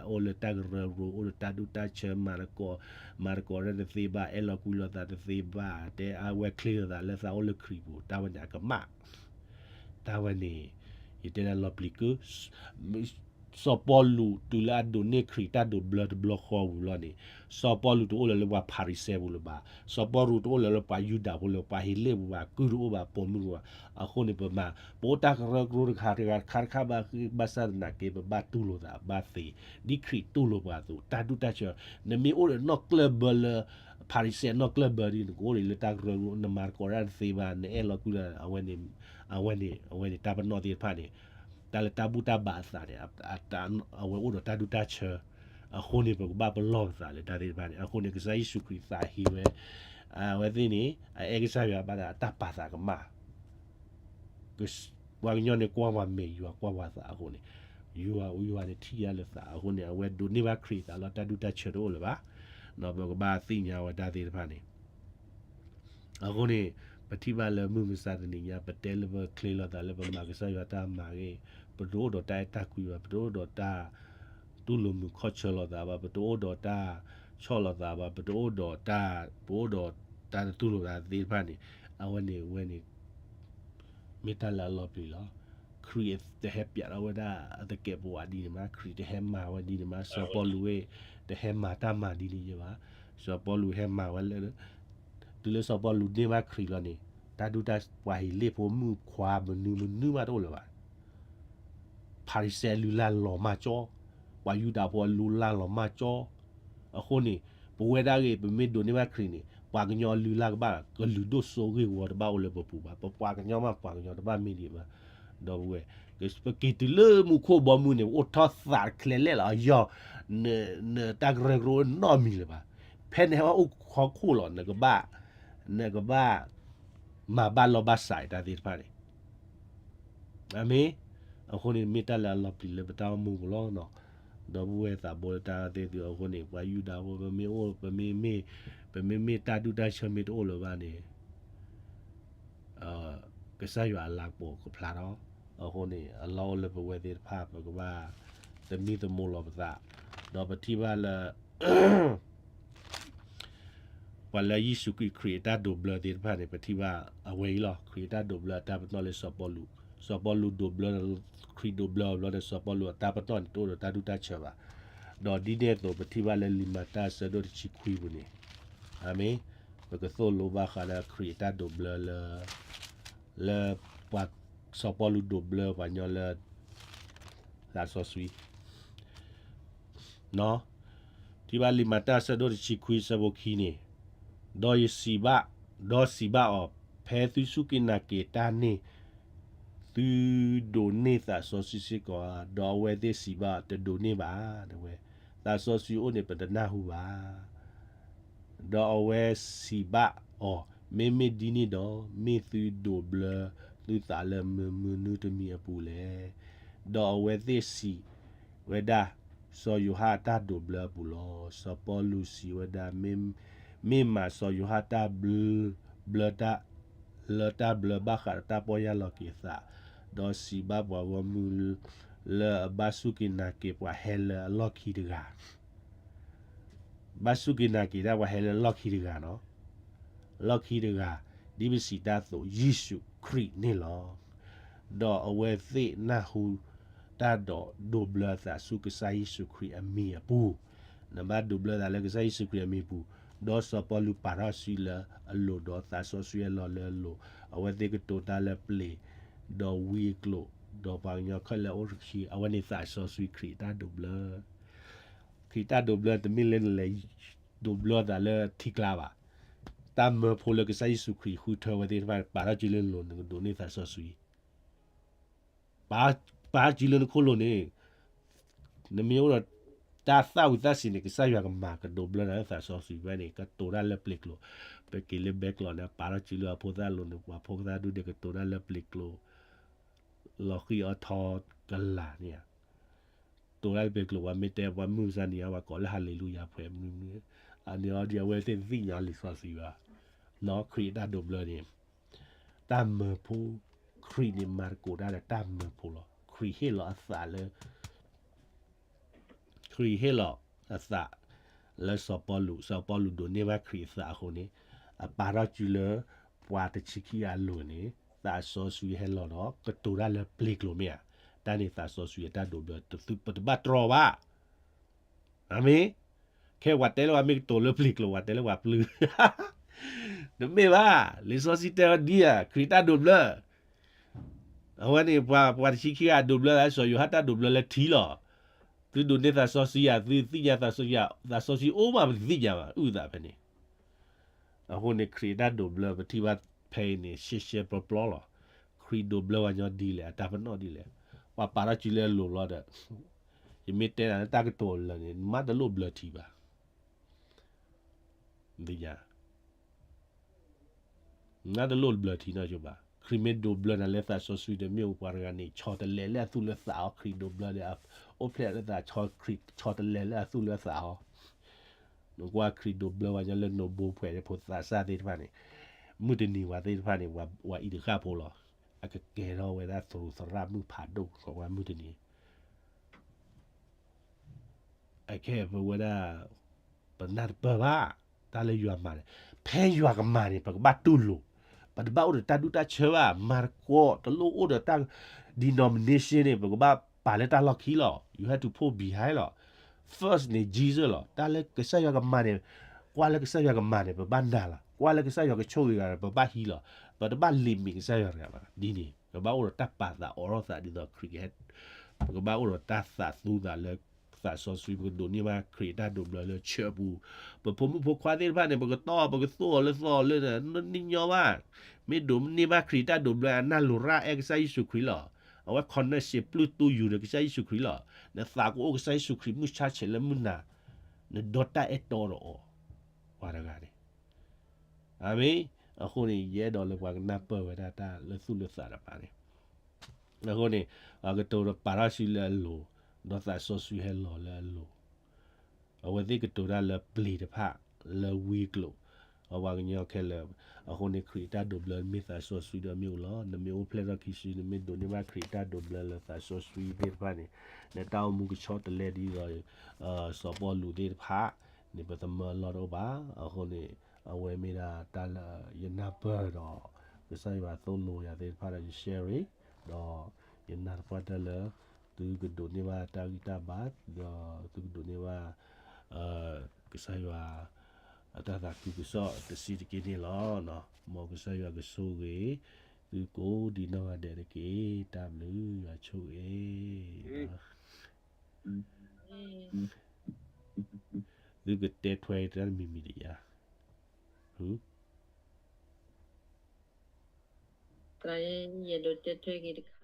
အိၣ်လၢတၢ်ကရၢကရိ, အိၣ်လၢတၢ်ဒူၣ်တၢ်ဆၢ, မၤသကိး, မၤသကိးတၢ်တသ့ဘၣ်, အဲၣ်လီၤကွံလိာ်သးတသ့ဘၣ်, တဲအဝဲချ့လိာ်သးလၢသးအိၣ်လၢခရံာ်ပူၤ, တၢ်ဝဲန့ၣ်အကမၣ်, တၢ်ဝဲန့ၣ် ယတဲလၢလီၤပျံၤကုၢ် စီၤပီလူးတုၤလၢအဒိးန့ၢ်ခရံာ်တၢ်ဒိးဘျၢတဘျီဃီပူၤလီၤန့ၣ်, စီၤပီလူးတအိၣ်လၢၤလၢပှၤဖၤရံၤၡဲပူၤလၢၤဘၣ်, စီၤပီလူးတအိၣ်လၢၤလၢပှၤယူဒၤဖိလၢၤ, ပှၤဟ့းလ့ၣ်ပူၤဘၣ်, ကုၢ်တအိၣ်ဘၣ်, ပိာ်မုၣ်တအိၣ်ဘၣ်, အဃိန့ၣ်ပမၤ, ပအိၣ်တၢ်ကရၢကရိတခါတခါတခါတခါဘၣ်ဃးဘၣ်ဆၣ်သနာ်က့ ပဘၣ်တူၢ်လိာ်သးဘၣ်သ့, ဒ်ခရံာ်တူၢ်လိာ်ပှၤအသိး, တၢ်ဒူၣ်တၢ်ဆၢ, နမ့ၢ်အိၣ်ဒီးနီၣ်ကျၢၢ်ဘၢလၢ ဖၤရံၤၡဲနီၣ်ကျၢၢ်ဘၢဒ်န့ၣ် နကအိၣ်ဒံးလၢတၢ်ကရၢကရိ, နမၤသကိးတၢ်တသ့ဘၣ်, နအဲၣ်လီၤကွံလိာ်သး, အဝဲန့ၣ်, အဝဲန့ၣ်, အဝဲန့ၣ်တၢ်ပနီၣ်သ့ၣ်တဖၣ်န့ၣ်, တၢ်လၢတၢ်ဘူၣ်တၢ်ဘါအသးန့ၣ်, အဝဲအိၣ်ဒီးတၢ်ဒူၣ်တၢ်ဆၢ, အဃိန့ၣ် ပကဘၣ်ပလီၢ်ပသးလၢတၢ်သ့ၣ်တဖၣ်န့ၣ်, အဃိန့ၣ် ကစၢ်ယ့ၣ်ၡူးခရံာ်သးဟ့ဝဲ, အဝဲသ့ၣ်န့ၣ် အအဲၣ်ကစၢ်ယွၤဘၣ်ဒီးအတၢ်ပာ်သးကမၣ် ပှၤကညီန့ၣ်ကွၢ်ပှၤမဲာ်, ယွၤကွၢ်ပှၤသးအဃိန့ၣ်, ယွၤ, ယွၤန့ၣ်ထံၣ်ယၤလၢသးအဃိန့ၣ်, အဝဲဒိးန့ၢ်ဘၣ်ခရံာ်သးလီၤ, တၢ်ဒူၣ်တၢ်ဆၢတအိၣ်လၢၤဘၣ်, ဒီးပကဘၣ်သ့ၣ်ညါဝဲတၢ်သ့ၣ်တဖၣ်န့ၣ် အဃိန့ၣ်, ပထံၣ်ဘၣ်လၢမုၢ်မဆါတနံၤညါ ပတဲလၢပချ့လိာ်သးလၢပမၤကစၢ်ယွၤတၢ်မၤဂ့ၤ, ပတအိၣ်ဒီးတၢ်အဲၣ်တၢ်ကွံဘၣ်, ပတအိၣ်ဒီးတၢ်တူၢ်လိာ်မုာ်ခီၣ်ဆၢလိာ်သးဘၣ်, ပတအိၣ်ဒီးတၢ်ဆီၣ်လိာ်သးဘၣ်, ပတအိၣ်ဒီးတၢ်, ပအိၣ်ဒီးတၢ်တတူၢ်လိာ်သးသ့ၣ်တဖၣ်န့ၣ်, အဝဲန့ၣ်, အဝဲန့ၣ် မ့ၢ်တၢ်လၢအလီၤပျံၤလီၤ. ခရံာ်တဟဲပျးထီၣ်ဝဲဒၣ်အသကဲးပဝးဒ်န့ၣ်မး, ခရံာ်တဟဲမၤဝဲဒ်န့ၣ်မး, စီၤပီလူးဝဲတဟဲမၤတၢ်မၤဒ်န့ၣ်ယဲဘၣ်. စီၤပီလူးဟဲမၤဝဲလၢ, တုၤလၢစီၤပီလူးန့ၢ်ဘၣ်ခရံာ်လီၤန့ၣ်, တၢ်ဒူၣ်တၢ်, ပှၤဟ့းလ့ၣ်ဖိမုၣ်ခွါမနုၤမနုၤမးတအိၣ်လၢၤဘၣ်. ဖၤရံၤၡဲလုၢ်လၢ်လီၤမၢ်ကၠီ, ပှၤယူဒၤဖိအလုၢ်လၢ်လီၤမၢ်ကၠီ. အဃိန့ၣ်, ပဝဲဒၣ်ဂ့ၤ ပမ့ၢ်ဒိးန့ၢ်ဘၣ်ခရံာ်န့ၣ် ပှၤကညီအလုၢ်လၢ်ကဘၣ်ကလုာ်ဒိၣ်စိဂ့ၢ်ဝီတဘၣ်အိၣ်လၢပပူၤဘၣ်. ပပှၤကညီမး ပှၤကညီတဘၣ်မ့ၢ်ဒံးဘၣ်. ဒီပုၢ်ဝဲၢ်, ပက့ၤတုၤလၢမူခိၣ်ဘီမုၢ်န့ၣ် ပအိၣ်ထီၣ်သးတချဲလဲၣ်လီၤ. အယီၤ, နတၢ်ကရၢကရိနီတမံၤလၢၤဘၣ်. ဖဲနဟဲအိၣ်ဟီၣ်ခိၣ်လီၤ နကဘၣ်, နကဘၣ်မၤဘၣ်လီၢ်ဘၣ်စးတၢ်သ့ၣ်တဖၣ်န့ၣ် အၤမ့ၣ်. အဃိန့ၣ် မ့ၢ်တၢ်လၢအလီၤပျံၤလၢပတၢ်အိၣ်မူပူၤလီၤ. ဒီပုၢ်ဝဲၢ်သးဘိလၢတၢ်သ့ၣ်သုအဃိန့ၣ် ပှၤယူဒၤဖိ ပမ့ၢ်အိၣ်, ပမ့မ့ၢ်, ပမ့မ့ၢ်တၢ်ဒူၣ်တၢ်ဆၢမ့ၢ်တအိၣ်လၢၤဘၣ်န့ၣ် ကစၢ်ယွၤအလၤကပီၤကဖျါထီၣ်. အဃိန့ၣ် အလီၢ်အိၣ်လၢပဝဲသ့ၣ်တဖၣ် ပကဘၣ်သမံသမိးလီၤပသး, ဒီးပထံၣ်ဘၣ်လၢ ပှၤလၢယ့ၣ်ၡူးခရံာ် ခရံာ်အတၢ်ဒိးဘျၢသ့ၣ်တဖၣ်န့ၣ် ပထံၣ်ဘၣ်အဝဲအံၤလီၤ. ခရံာ်အတၢ်ဒိးဘျၢအတၢ်ပနီၣ်လၢစီၤပီလူး, စီၤပီလူးဒိးဘျၢ, ခရံာ်ဒိးဘျၢအီၤဘျီဒီး စီၤပီလူးအတၢ်ပနီၣ်န့ၣ် တအိၣ်ဒီးတၢ်ဒူၣ်တၢ်ဆၢဘၣ်. ဒီးဒ်န့ၣ်အသိး ပထံၣ်ဘၣ်လၢလံာ်မၤတၢ်အဆၢဒိၣ်တဆံခွံပူၤန့ၣ်, အၤမ့ၣ်, ပကသိၣ်လိဘၣ်ဃးလၢခရံာ်အတၢ်ဒိးဘျၢလၢ လၢပှၤစီၤပီလူးဒိးဘျၢပှၤကညီလၢ သးစီဆှံ ထံၣ်ဘၣ်လံာ်မၤတၢ်အဆၢဒိၣ်တဆံခွံအဆၢဖိခံန့ၣ်, ဒီးယစံးဘၣ်, ဒီးစံးဘၣ်အီၤ, ဖဲသုစူၢ်က့ၤနာ်က့ၤတၢ်န့ၣ် သုဒိးန့ၢ်သးစီဆှံစ့ၢ်ကီးဧါ. ဒီးအဝဲသ့ၣ်စံးဘၣ်, တဒိးန့ၢ်ဘၣ်, တဲဝဲ, သးစီဆှံအိၣ်န့ၣ် ပတနၢ်ဟူဘၣ်. ဒီးအဝဲစံးဘၣ်အီၤ, မ့မ့ၢ်ဒ်န့ၣ်ဒီး မ့ၢ်သုဒိးဘျၢသုသးလၢမနုၤမနုၤတမံၤအပူၤလဲၣ်. ဒီးအဝဲသ့ၣ်စံးဝဲဒၣ်, စီၤယိၤဟၣ်အတၢ်ဒိးဘျၢအပူၤလီၤ. စီၤပီလူးစံးဝဲဒၣ်, မ့ၢ်မးစီၤယိၤဟၣ်တၢ်ဘျၢ, ဘျၢတၢ်, လၢတၢ်ဘျၢဘၣ်ဃးဒီးတၢ်ပီၢ်ယၢ်လီၤက့ၤအသး, ဒီးစံးဘၣ်ပှၤဂီၢ်မုၢ် လၢအဘၣ်စူၢ်က့ၤနာ်က့ၤပှၤဟဲလၢအလီၢ်ခံတဂၤ ဘၣ်စူၢ်က့ၤနာ်က့ၤတၢ်ပှၤဟဲလၢအလီၢ်ခံတဂၤနီၤ, လီၢ်ခံတဂၤ, ဒ်ပစံးတၢ်အသိး ယ့ၣ်ၡူးခရံာ်န့ၣ်လီၤ. ဒီးအဝဲသ့ၣ်နၢ်ဟူတၢ်ဒီးဒိးဘျၢသးဆူကစၢ်ယ့ၣ်ၡူးခရံာ်အမံၤအပူၤ, နဘၣ်ဒိးဘျၢသးလၢကစၢ်ယ့ၣ်ၡူးခရံာ်အမံၤပူၤ, ဒီးစီၤပီလူးပာ်ထီၣ်စုလၢအလိၤ ဒီးသးစီဆှံအလီၢ်လၢအလိၤ, အဝဲသ့ၣ်ကတိၤတၢ်လၢပျ့ၤ, ဒီးဝံအကျိာ်, ဒီးပှၤကညီခဲလၢာ်အိၣ်တဆံ, အဝဲန့ၣ်သးစီဆှံခရံာ်တၢ်ဒိးဘျၢ ခရံာ်တၢ်ဒိးဘျၢတမ့ၢ်လၢနလဲၤဒိးဘျၢသးလၢထံကျါဘၣ်. တၢ်မၢဖိလၢကစၢ်ယ့ၣ်ၡူးခရံာ်ဃုထၢဝဲသ့ၣ်တဖၣ် ပာ်ထီၣ်စုလၢနလိၤ နကဒိးန့ၢ်သးစီဆှံ, ပာ်ထီၣ်စုလၢနခိၣ်လိၤန့ၣ်, နမ့ၢ်အိၣ်ဒီး တၢ်သၣ်ဝံၤသးစံးန့ၣ် ကစၢ်ယွၤကမၤကဒိးဘျၢနၤလၢသးစီဆှံဖဲန့ၣ် ကတိၤတၢ်လၢပျ့ၤကျိၤ, ပက့ၤလၢဘဲကျိၤန့ၣ် ပာ်ထီၣ်စုလၢအဖိသၣ်လိၤန့ၣ် ပှၤဖိသၣ်ဒူၣ်န့ၣ် ကတိၤတၢ်လၢပျ့ၤကျိၤ, လီၤဃံၤအီထီကလာ်န့ၣ်ဧါ, တိၤတၢ်လၢပျ့ၤကျိၤ ပှၤမ့ၢ်တဲပှၤမုၢ်မဆါန့ၣ် ပှၤကိးလၢဟၤလ့လူယၤဖှဲးမနုၤမနုၤ, အန့ၣ်အီၤဒ်အဝဲသ့ၣ်တသ့ၣ်ညါ လံာ်စီဆှံဘၣ်, နီၢ်ခရံာ်အတၢ်ဒိးဘျၢန့ၣ် တၢ်မၢဖိ, ခရံာ်န့ၣ်မၤသကိးတၢ်ဒီးတၢ်မၢဖိလီၤ. ခရံာ်ဟ့ၣ်လီၤအသးလၢ ခရံာ်ဟ့ၣ်လီၤအသးလၢစီၤပီလူး, စီၤပီလူးဒိးန့ၢ်ဘၣ်ခရံာ်အသးအဃိန့ၣ်, အပာ်ထီၣ်စုလၢပှၤတဆံခံဂၤအလိၤန့ၣ်, သးစီဆှံဟဲလီၤဒီး ကတိၤတၢ်လၢပျ့ၤကျိၤမ့ၢ်ဧါ. တၢ်န့ၣ်သးစီဆှံအတၢ်ဒိးဘျၢ တသုပတဘၣ်တြီဘၣ်. အၤမ့ၣ်. ခဲပှၤတဲလၢပှၤမ့ၢ်ကတိၤလၢပျ့ၤကျိၤ ပှၤတဲလၢပှၤပျုၢ် တမ့ၢ်ဘၣ်. လံာ်စီဆှံတဲဝဲဒ်ဧါ, ခရံာ်တၢ်ဒိးဘျၢ အဝဲန့ၣ် ပှၤတဆံခံဂၤအဒိးဘျၢ စီၤယိၤဟၣ်တၢ်ဒိးဘျၢလၢထံလီၤ. သုဒိးန့ၢ်သးစီဆှံယၤ သုသ့ၣ်ညါသးစီဆှံယၤ, သးစီဆှံအိၣ်မးပတသ့ၣ်ညါဘၣ် အုၣ်သးဖဲန့ၣ်. အဃိန့ၣ် ခရံာ်တၢ်ဒိးဘျၢပထံၣ်ဘၣ်ဖဲအံၤန့ၣ် ရှဲရှဲပျီပျီလီၤ. ခရံာ်ဒိးဘျၢပှၤညီဒ်လဲၣ် အတၢ်ပနီၣ်ဒ်လဲၣ်. ပှၤပာ်ထီၣ်စုလၢအလိၤလီၤဒီး ယမ့ၢ်တဲနၤလၢတၢ်ကတိၤလၢာ်န့ၣ် နမ့ၢ်တလိၣ်ဘျၢထံဘၣ်. သ့ၣ်ညါ နတလိၣ်ဘျၢထံနီတဘျီဘၣ်. ခရံာ်မ့ၢ်ဒိးဘျၢနၤလၢသးစီဆှံဒီး မ့ၣ်အူပှၤတဂၤန့ၣ် ဆီတလဲလၢအသူၣ်လၢသးအီၤ ခရံာ်ဒိးဘျၢဒီး အိၣ်ဖျဲၣ်လၢသး ဆီတလဲလၢအသူၣ်လၢသးအီၤ. နကွၢ်ခရံာ်ဒိးဘျၢပှၤညီလၢနိၣ်ဘိဖှဲးဒီးဖိသးစၢ်သ့ၣ်တဖၣ်န့ၣ်, မုၢ်တနံၤဝဲသ့ၣ်တဖၣ်န့ၣ် ပှၤအံၤတဃၣ်ဖိလီၤ. အကကဲထီၣ်ဝဲဒၣ်သရူးသရၣ်မုၣ်ဖးဒိၣ် ပှၤမုၢ်တနံၤ အခဲအံၤပဝဲဒၣ် ပနၢ်တပၢၢ်ဘၣ် တၢ်လၢယွၤမၤန့ၣ်, ဖဲယွၤကမၤန့ၣ် ပကဘၣ်တူၢ်လိာ်, ပတဘၣ်အိၣ်ဒီးတၢ်ဒူၣ်တၢ်ဆၢဘၣ်, မၤသကိး တလိၣ်အိၣ်ဒီးတၢ် denomination န့ၣ် ပကဘၣ်ပာ်လၢတၢ်လီၢ်ခံလီၤ. You have to put behind လီၤ. First န့ၣ် Jesus လီၤ. တၢ်လၢကစၢ်ယွၤကမၤန့ၣ်, ကွၢ်လၢကစၢ်ယွၤကမၤန့ၣ် ပဘၣ်နာ်လီၤ. ကွၢ်လၢကစၢ်ယွၤကဆိၣ်ဂ့ၤဂၤန့ၣ် ပဘၣ်ဟံးလီၤ. ပတဘၣ် limit ကစၢ်ယွၤတဂၤဘၣ်. ဒ်န့ၣ် ပဘၣ်အိၣ်ဒီးတၢ်ပာ်သးအိးထီၣ်သးဒ်သိးခရံာ်ကဟဲ, ပကဘၣ်အိၣ်ဒီးတၢ်သးသူသးလၢသးစီဆှံ ပကဒိးန့ၢ်ဘၣ်ခရံာ်အတၢ်ဒိးဘျၢလၢ church ပူၤ, ပဖိမုၣ်ဖိခွါသ့ၣ်တဖၣ်န့ၣ် ပကတီၢ် ပကသိၣ်အီၤလၢသီအီၤလၢ နညီဘၣ်, မ့ၢ်ဒိးန့ၢ်ဘၣ်ခရံာ်တၢ်ဒိးဘျၢ အနၢ်လိၤရၣ်အဲၣ်ကစၢ်ယ့ၣ်ၡူးခရံာ်လီၤ. အဝဲ connection ပျုၢ်တူၢ်ယူၤဒီးကစၢ်ယ့ၣ်ၡူးခရံာ်လီၤ. နသးကအိၣ်ကစၢ်ယ့ၣ်ၡူးခရံာ်မုၢ်ဆါဆဲးလၢမုၢ်နၤ, နဒီတၢ်အဲၣ်တီဒီးအီၤ, ပှၤတဂၤန့ၣ် အၤမ့ၣ်. အဃိန့ၣ် ယအဲၣ်ဒိးလၢပှၤကနၢ်ပၢၢ်ဝဲဒၣ်တၢ်လၢသူၣ်လၢသးတဖၣ်န့ၣ်, အဃိန့ၣ် အကတိၤဒီးပာ်ထီၣ်စုလၢအလိၤ, ဒီးသးစီဆှံဟဲလီၤလၢအလိၤ, အဝဲသ့ၣ်ကတိၤတၢ်လၢပျ့ၤတဖၣ်, လၢဝံကျိာ်, အပှၤကညီခဲလၢာ်, အဃိန့ၣ် ခရံာ်အတၢ်ဒိးဘျၢမ့ၢ်သးစီဆှံဒီးမ့ၣ်အူလီၤ. နမ့ၢ်အိၣ်ဖျဲၣ်ထီၣ်ခံစု နမ့ၢ်ဒိးန့ၢ်ဘၣ်ခရံာ်အတၢ်ဒိးဘျၢလၢသးစီဆှံသ့ၣ်တဖၣ်န့ၣ်, နတၢ်အိၣ်မူကဆီတလဲဒ်သိး စီၤပီလူးသ့ၣ်တဖၣ်န့ၣ် ပသမၢအလီၢ်တအိၣ်ဘၣ်. အဃိန့ၣ် အဝဲမ့ၢ်ဒၣ်တၢ်လၢယနၢ်ပၢၢ်ဒီး ကစၢ်ယွၤသိၣ်လိယၤသ့ၣ်တဖၣ်ဒီးယ share ဒီးယနာ်သပှၢ်တၢၢ်လၢ သုကဒိးန့ၢ်ဘၣ်တၢ်ဂံၢ်တၢ်ဘါ, ဒီးသုကဒိးန့ၢ်ဘၣ် ကစၢ်ယွၤ အတၢ်သးခုကစီၣ်တဆံးတက့ၢ်န့ၣ်လီၤ. မ်ကစၢ်ယွၤကဆိၣ်ဂ့ၤ သုကိးဒံးနီၢ်ဂၤဒဲးတက့ၢ်. တၢ်ဘျုးယွၤဆိၣ်ဂ့ၤ သုကတဲထွဲတၢ်တမံၤမံၤတယါ, ယအဲၣ်ဒိးတဲထွဲက့ၤတခါ